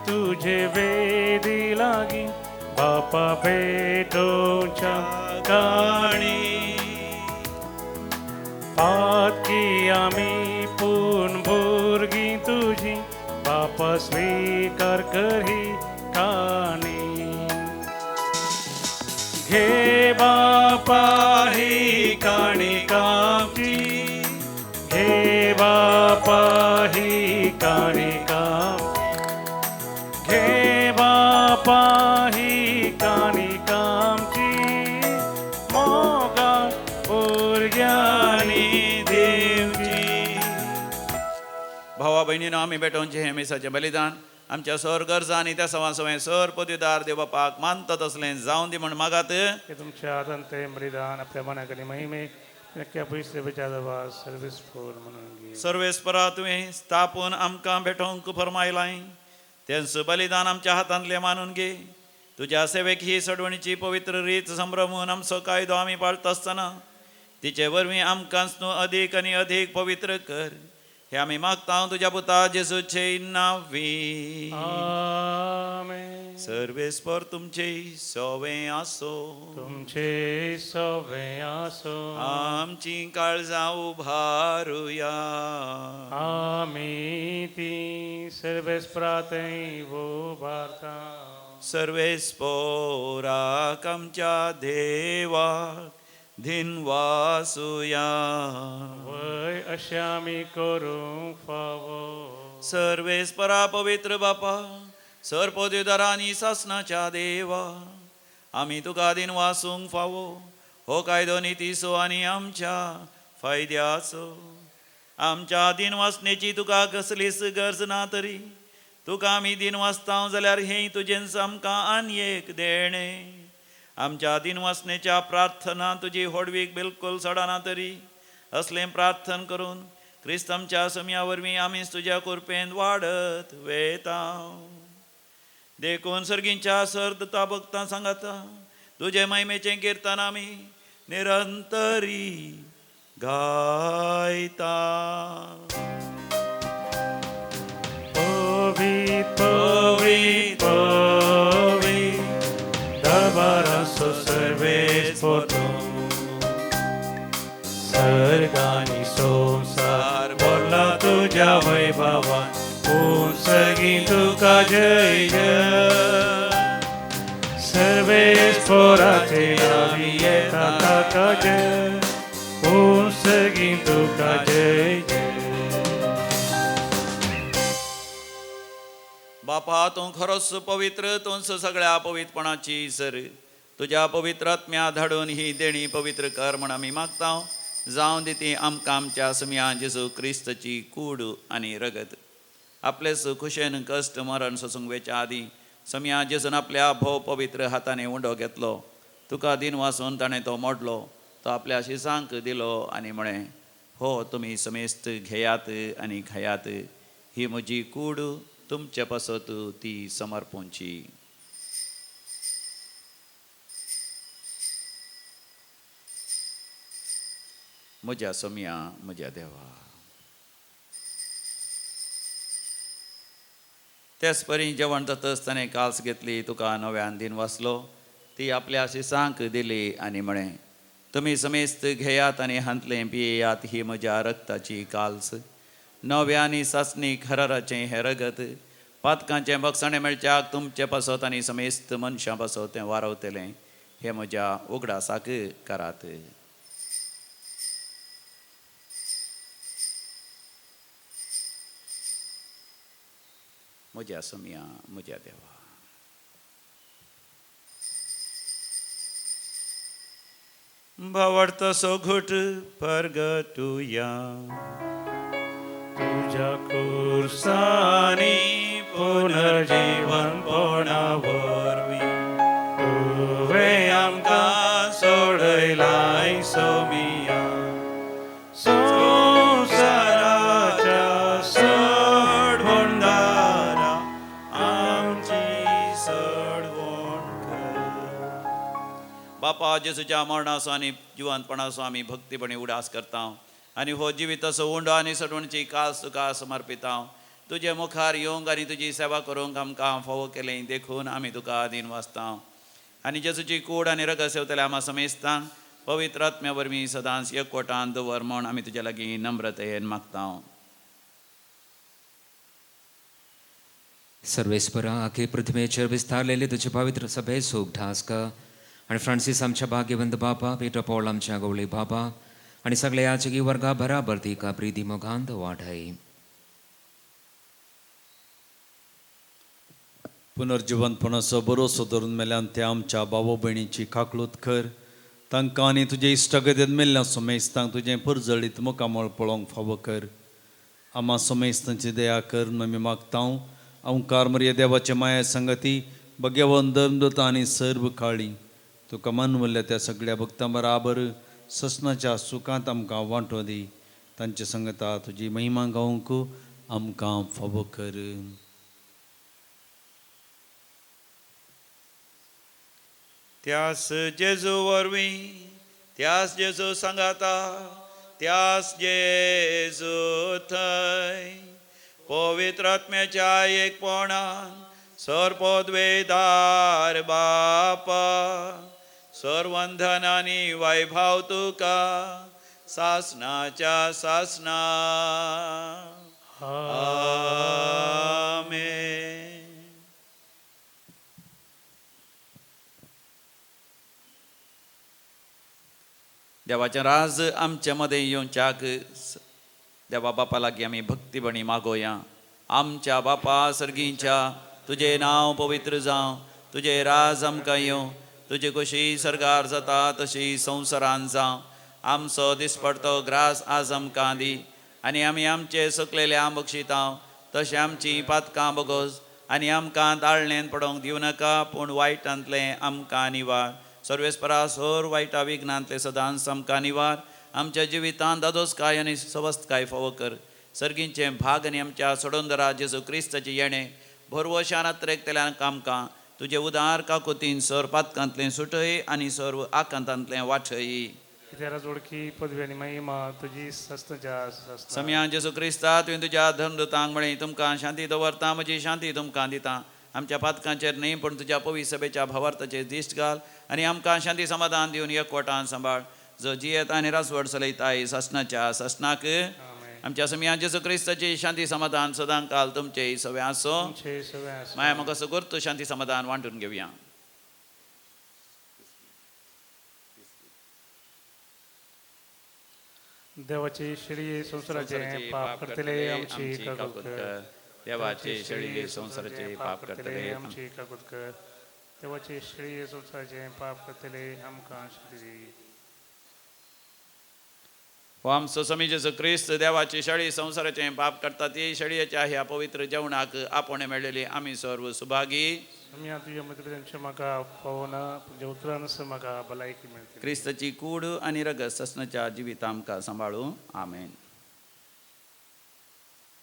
[SPEAKER 2] तुझे वेदी लागी बापा भेटोच्या काणी पातकी आमी पूण भुरगीं तुजी बापा स्वीकार करी काणी. घे बापा ही काणी कामची, घे बापा ही काणी काम, घे बापा ही काणी कामची मोगा भुरग्यांनी दिवची.
[SPEAKER 1] भावा भयणीनो, आमी भेटोवचें हें मिसाचें बलिदान आमच्या सर गरजा आनी त्या सवा सवें सर पदवीदार देव बापाक मानतात असलें जावन दी म्हण मागात.
[SPEAKER 2] तुमच्या हातान तें बलिदान आपल्या मनाक आनी महिमे
[SPEAKER 1] सर्वेस्परा तुवें स्थापून आमकां भेटोवंक फर्मायलाय तेंच बलिदान आमच्या हातांतलें मानून घे. तुज्या सेवेक ही सडवणीची पवित्र रीत संभ्रमून आमचो कायदो आमी पाळता आसतना तिचे वरवीं आमकांच तूं अदीक आनी अदीक पवित्र कर हे आमी मागता तुज्या पुता जेजूचे नांवी.
[SPEAKER 2] आमेन.
[SPEAKER 1] सर्वेस्पर तुमचे सवे आसो,
[SPEAKER 2] तुमचे सवे आसो.
[SPEAKER 1] आमची काळजां उभारुया,
[SPEAKER 2] आमी ती सर्वेस्पराथंय उबारता.
[SPEAKER 1] सर्वेस्पोराक आमच्या देवाक धिनवासुया,
[SPEAKER 2] वय अशें आमी करूंक फावो.
[SPEAKER 1] सर्वेस्परा पवित्र बापा, सर पदवीदारा आनी सासनाच्या देवा, आमी तुका दिनवासूंक फावो. हो कायदो नितीचो आनी आमच्या फायद्याचो. आमच्या दिनवासनेची तुका कसलीच गरज ना तरी तुका आमी दिनवासता जाल्यार हें तुजेंच आमकां आनी एक देणें. आमच्या दिनवासनेच्या प्रार्थना तुजी होडवीक बिलकुल सडना तरी असलें प्रार्थन करून क्रिस्त आमच्या समया वरवीं आमीच तुज्या कृपेन वाडत वेता. देखून सर्गींच्या सर्दता भक्तां सांगाता तुजे महिमेचें किर्तन आमी निरंतरी गायता.
[SPEAKER 2] पवित्र पवित्र पवित्र दरबाराचो सर्वेस्पर तूं, सर्ग आनी संवसार भरला तुज्या वैभवान, पूण सगळीं तुका जय जय. सर्वेस्पराचे नांवी येता ताका जय, पूण सगळीं तुका जय जय.
[SPEAKER 1] बापा, तूं खरोच पवित्र, तूंच सगळ्या पवित्रपणाची सर. तुज्या पवित्र आत्म्या धाडून ही देणी पवित्र कर म्हण आमी मागता. जावन दी ती आमकां आमच्या सुमया जेजू क्रिस्तची कूड आनी रगत. आपलेच खुशेन कश्ट मरण सोसूंक वेच्या आदीं समया जेजून आपल्या भोव पवित्र हातांनी उंडो घेतलो. तुका दिन वासून ताणें तो मोडलो, तो आपल्या शिसांक दिलो आनी म्हळें, हो तुमी समेस्त घेयात आनी खायात, ही म्हजी कूड तुमचे पासत ती समर्पूंची. म्हज्या सोम्या, म्हज्या देवा. तेच परी जेवण जातच ताणें काल्स घेतली, तुका नव्यान दिन वाचलो, ती आपल्या शिसांक दिली आनी म्हळें, तुमी समेस्त घेयात आनी हांतलें पियेयात. ही म्हज्या रक्ताची काल्स, नव्या आनी सासणी खराराचें हें रगत. पातकांचें बक्षाणें मेळच्याक तुमचे पासत आनी समेस्त मनशां पासत तें वारवतलें. हें म्हज्या उगडासाक करात. म्हज्या सोम्या, म्हज्या देवा,
[SPEAKER 3] भावार्थाचो घोट परगटुया.
[SPEAKER 2] तुज्या खुर्सांनी पुनर्जीवनपणा वरवीं तुवें आमकां सोडयलाय सोमिया. संवसाराच्या सडवणदारा आमची सडवण कर.
[SPEAKER 1] बापा, जेजूच्या मरणाचो आनी जिवंतपणाचो आमी भक्तीपणी उडास करता आनी हो जिविताचो उंडो आनी सडवणची कास तुका समर्पिता. तुजे मुखार येवंक आनी तुजी सेवा करूंक आमकां फावो केलें देखून आमी तुका आदीन वाचता. आनी जेजूची कूड आनी रगत सेवतले आमा समेस्तांक पवित्र आत्म्या वरवीं सदांच एकवटान दवर म्हूण आमी तुज्या लागीं नम्रतेन मागता.
[SPEAKER 5] सर्वेस्परा, आखे पृथ्वेचेर विस्तारलेले तुजे पवित्र सभेचो उगडास कर आनी फ्रांसीस आमच्या भाग्यवंत बापा, पेटर पॉल आमच्या गवळी बाबा आनी सगळे याचकी वर्गा बराबर तिका प्रिती मोगांत वाडय.
[SPEAKER 3] पुनर्जिवंतपणाचो भरोसो धरून मेल्यान त्या आमच्या भाव भयणीची काकलूत कर. तांकां आनी तुजे इश्टागतींत मेल्ल्या सोमेस्तांक तुजें परजळीत मुखामळ पळोवंक फावो कर. आमा सोमेस्तांची दया कर म्हूण आमी मागता. ओंकार मरिया देवाचे माया संगती भगेवन धर्मदूतां आनी सर्व काळी तुका मानवल्ल्या त्या सगळ्या भक्तां बराबर ससनाच्या सुखांत आमकां वांटो दी. तांचे संगता तुजी महिमा गावंक आमकां फावो कर.
[SPEAKER 1] त्यास जेजू वरवीं, त्यास जेजू सांगाता, त्यास जेजू थंय पवित्र आत्म्याच्या एकपणान सर्वपदवेदार बापा, सर्वंधन आनी वैभाव तुका सासनाच्या सासना. आमेन. देवाचें राज आमचे मदें येवच्याक देवा बापा लागीं आमी भक्तीपणी मागोया. आमच्या बापा सर्गींच्या, तुजें नांव पवित्र जावं, तुजें राज आमकां येवं, तुजे कशी सर्गार जाता तशी संवसारान जावं. आमचो दिसपडतो ग्रास आज आमकां दी आनी आमी आमचे सुकलेले आम बक्षितां तशें आमचीं पातकां बगोस आनी आमकां ताळणेन पडोवंक दिवं नाका, पूण वायटांतलें आमकां निवार. सर्वेस्परा सोर वायटा विघ्नांतले सदांच आमकां निवार. आमच्या जिवितांत दादोसकाय आनी सवस्तकाय फावो कर. सर्गींचें भाग आनी आमच्या सोडोंदरा जेजू क्रिस्ताचें येणें भरवशान अत्रेकतल्यान आमकां तुजे उदार काकुतीन सर पातकांतलें सुटय आनी सर्व आकांतांतलें वाटय.
[SPEAKER 2] पदवी आनी महिमा तुजी
[SPEAKER 1] सम्या जेजू क्रिस्ता, तुवें तुज्या धर्मदूतांक म्हळें, तुमकां शांती दवरता, म्हजी शांती तुमकां दिता. आमच्या पातकांचेर न्हय पूण तुज्या पवित्र सभेच्या भावार्थाचेर दिश्ट घाल आनी आमकां शांती समाधान दिवन एकवटान सांबाळ. जो जियेत आनी रासवड चलयताय सासनाच्या सासनाक. आमच्या सम्या जेजू क्रिस्ताची शांती समाधान सदां काल तुमचे सगळें आसो. माया म्हाका सगळो शांती समाधान वांटून घेवया.
[SPEAKER 2] देवाचे शेळये संवसाराचे पाप करतले आमची काकूत कर.
[SPEAKER 1] देवाचे शेळये संवसाराचे पाप करतले
[SPEAKER 2] आमची काकूत कर. देवाचे शेळये संवसाराचे पाप करतले आमकां शांती दी.
[SPEAKER 1] हो आमचो समी जेजू क्रिस्त देवाची शेळी संवसाराचें पाप करता ती शेळयेच्या ह्या पवित्र जेवणाक आपोवणें मेळ्ळेली आमी सर्व सुभागी.
[SPEAKER 2] तुज्या मदीं म्हाका फावना, तुज्या उतरान म्हाका भलायकी मेळटली.
[SPEAKER 1] क्रिस्ताची कूड आनी रगत ससनाच्या जिवित आमकां सांबाळूं. आमेन.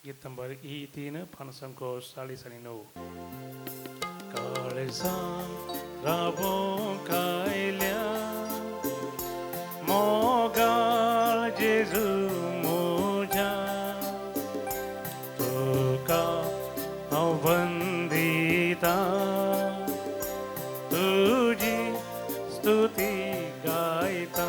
[SPEAKER 2] गीत नंबर ई 3, पानसंको 49. काळजान रावोंक आयल्या मोगाळ जेजू म्हज्या, तुका हांव वंदिता, तुजी स्तुती गायता.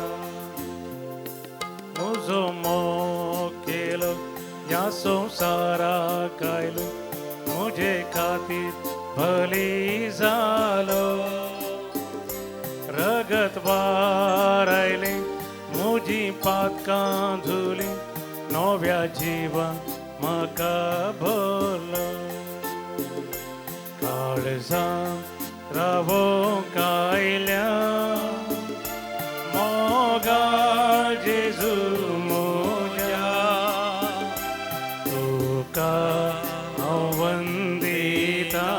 [SPEAKER 2] जालो रगत वारायलें म्हजी पातकां धुली नव्या जिवान म्हाका भरलो काळजांत रावोंक आयल्या मोगाळ जेजू म्हज्या तुका हांव वंदिता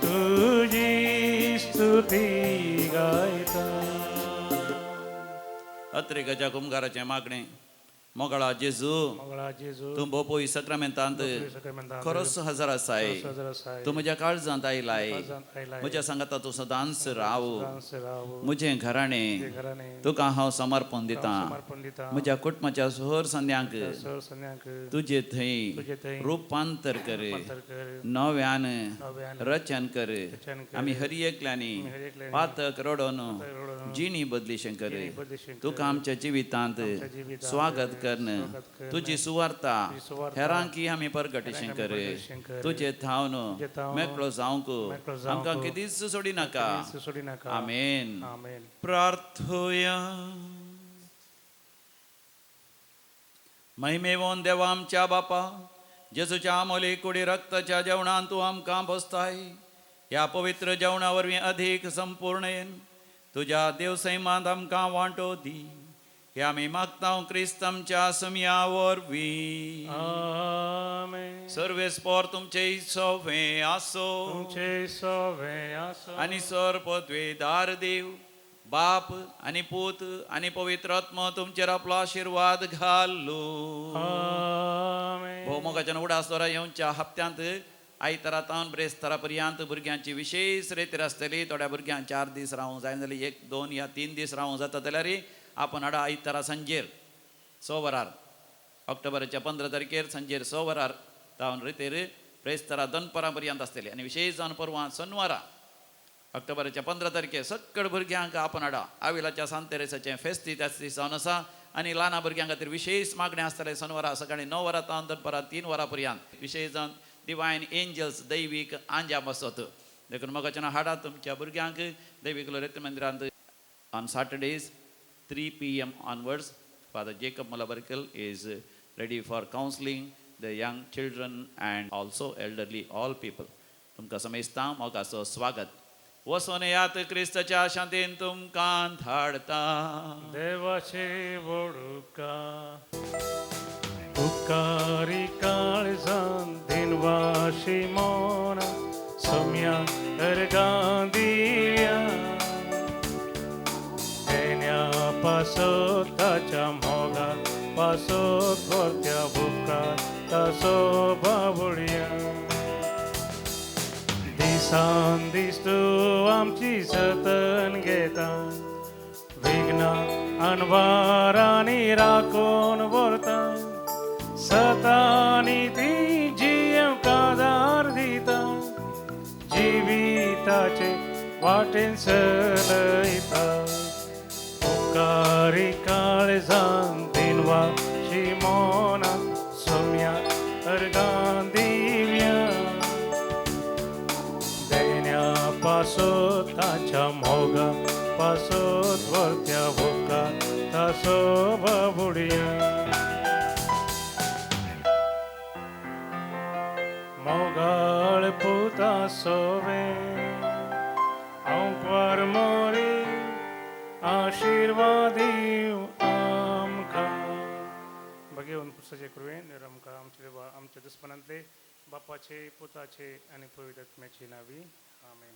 [SPEAKER 2] तुजी स्तुती गायता.
[SPEAKER 1] अत्रेगाच्या कुमगाराचें मागणें. मोगळा जेजू,
[SPEAKER 2] मोगळा जेजू,
[SPEAKER 1] तूं बोपोई सक्रामेंतांत
[SPEAKER 2] सक्रामेंतांत
[SPEAKER 1] खरोच हजर आसाय.
[SPEAKER 2] खरोच हजर आसाय.
[SPEAKER 1] तूं म्हज्या काळजांत आयलाय.
[SPEAKER 2] काळजांत आयलाय.
[SPEAKER 1] म्हज्या सांगाता तूं सदांच राव.
[SPEAKER 2] सदांच राव.
[SPEAKER 1] म्हजें घराणें
[SPEAKER 2] म्हजें घराणें
[SPEAKER 1] तुका हांव समर्पण दितां.
[SPEAKER 2] समर्पण दितां.
[SPEAKER 1] म्हज्या कुटुंबाच्या सोर संद्यांक
[SPEAKER 2] सर संद्यांक
[SPEAKER 1] तुजे थंय
[SPEAKER 2] तुजे थंय
[SPEAKER 1] रुपांतर कर.
[SPEAKER 2] रुपांतर कर.
[SPEAKER 1] नव्यान
[SPEAKER 2] नव्यान
[SPEAKER 1] रचन कर.
[SPEAKER 2] रचन कर.
[SPEAKER 1] आमी हर एकल्यांनी
[SPEAKER 2] हर एकल्यांनी
[SPEAKER 1] पातक रडोवन
[SPEAKER 2] रडोवन
[SPEAKER 1] जिणी बदलिशें कर.
[SPEAKER 2] जिणी बदलिशें कर.
[SPEAKER 1] तुका आमच्या जिवितांत
[SPEAKER 2] आमच्या जिवितांत
[SPEAKER 1] स्वागत करन
[SPEAKER 2] स्वागत करन.
[SPEAKER 1] तुजी सुवार्ता
[SPEAKER 2] तुजी सुवार्ता
[SPEAKER 1] हेरांकी आमी परगटिशें
[SPEAKER 2] हेरांक
[SPEAKER 1] कर.
[SPEAKER 2] आमी परगटिशें कर.
[SPEAKER 1] तुजे थावन
[SPEAKER 2] तुजे थावन
[SPEAKER 1] मेकळो जावंक
[SPEAKER 2] मेकळो जावंक
[SPEAKER 1] आमकां केदीच सोडिनाका.
[SPEAKER 2] केदीच सोडिनाका.
[SPEAKER 1] आमेन.
[SPEAKER 2] आमेन.
[SPEAKER 1] प्रार्थोया. महिमेवोन देवा आमच्या बापा, जेजूच्या आमोली कुडी रक्ताच्या जेवणान तूं आमकां बसताय. ह्या पवित्र जेवणा वरवीं अधीक संपूर्णेन तुज्या देवसैमांत आमकां वांटो दी. हे आमी मागता क्रिस्त आमच्या सुमया वरवीं.
[SPEAKER 2] आमेन.
[SPEAKER 1] सर्वेस्पोर तुमचे सोवे आसो.
[SPEAKER 2] तुमचे सोवे आसो.
[SPEAKER 1] आनी सर पदवेदार देव बाप आनी पूत आनी पवित्र आत्मो तुमचेर आपलो आशिर्वाद घालू.
[SPEAKER 2] आमेन.
[SPEAKER 1] भोवमोगाच्यान उडास द्वारा येवच्या हप्त्यांत आयतारा तावन ब्रेस्तारा पर्यंत भुरग्यांची विशेष रेतीर आसतली. थोड्या भुरग्यांक 4 दीस रावूंक जाय जाल्यार 1, 2 या 3 दीस रावूंक जाता जाल्यार आपण हाडा आयतारा सांजेर 6 वरार ऑक्टोबराच्या 15 तारखेर सांजेर 6 वरार तावन रेतीर ब्रेस्तारा दनपरां पर्यंत आसतली. आनी विशेष जावन परवां सोनवारा ऑक्टोबराच्या 15 तारखेर सगळ भुरग्यांक आपण हाडा. आविलाच्या सांत तेरेसाचें फेस्ती त्याच दीस जावन आसा. आनी ल्हान भुरग्यां खातीर विशेष मागणें आसतलें सोनवारा सकाळीं 9 वरां तावन दनपरां 3 वरां पर्यंत. विशेष जावन डिवायन एंजल्स दैवीक आंजा बसत. देखून मोगाच्यान हाडा तुमच्या भुरग्यांक दैवीक लोरेत मंदिरांत. On Saturdays 3 p.m. onwards, Father Jacob Malabarkal is ready for counseling the young children and also elderly all people. तुमकां समेस्तां मोगाचो स्वागत. वसोन यात क्रिस्ताच्या शांतीन तुमकां धाडता.
[SPEAKER 2] देवाचे वडुका उपकारी काळजान दिनवाशी मोना सोम्या अर्गां दिया देण्या पासो ताच्या मोगा पासो कोरत्या उपकार तासो बावळया दिसान दीस तूं आमची जतन घेता विघ्नां अनवारांनी राखून व्हरता सतानी ती जियेवंक आदार दिता जिविताचे वाटेन चलयता उपकारी काळजान दिनवाशी मोना सोम्या अर्गां दिव्या देण्या पासो ताच्या मोगा पासोत वरत्या उपकार तासो बाबुडया मोगाळ पुता सोवे आंकवार मोरे आशिर्वादीव आमकां. भगेवन पुस्तकाचे कृपेन आमकां आमचे देवा आमच्या दुस्मनांतले बापाचे पुताचे आनी पवित्र आत्म्याचे नावी. आमेन.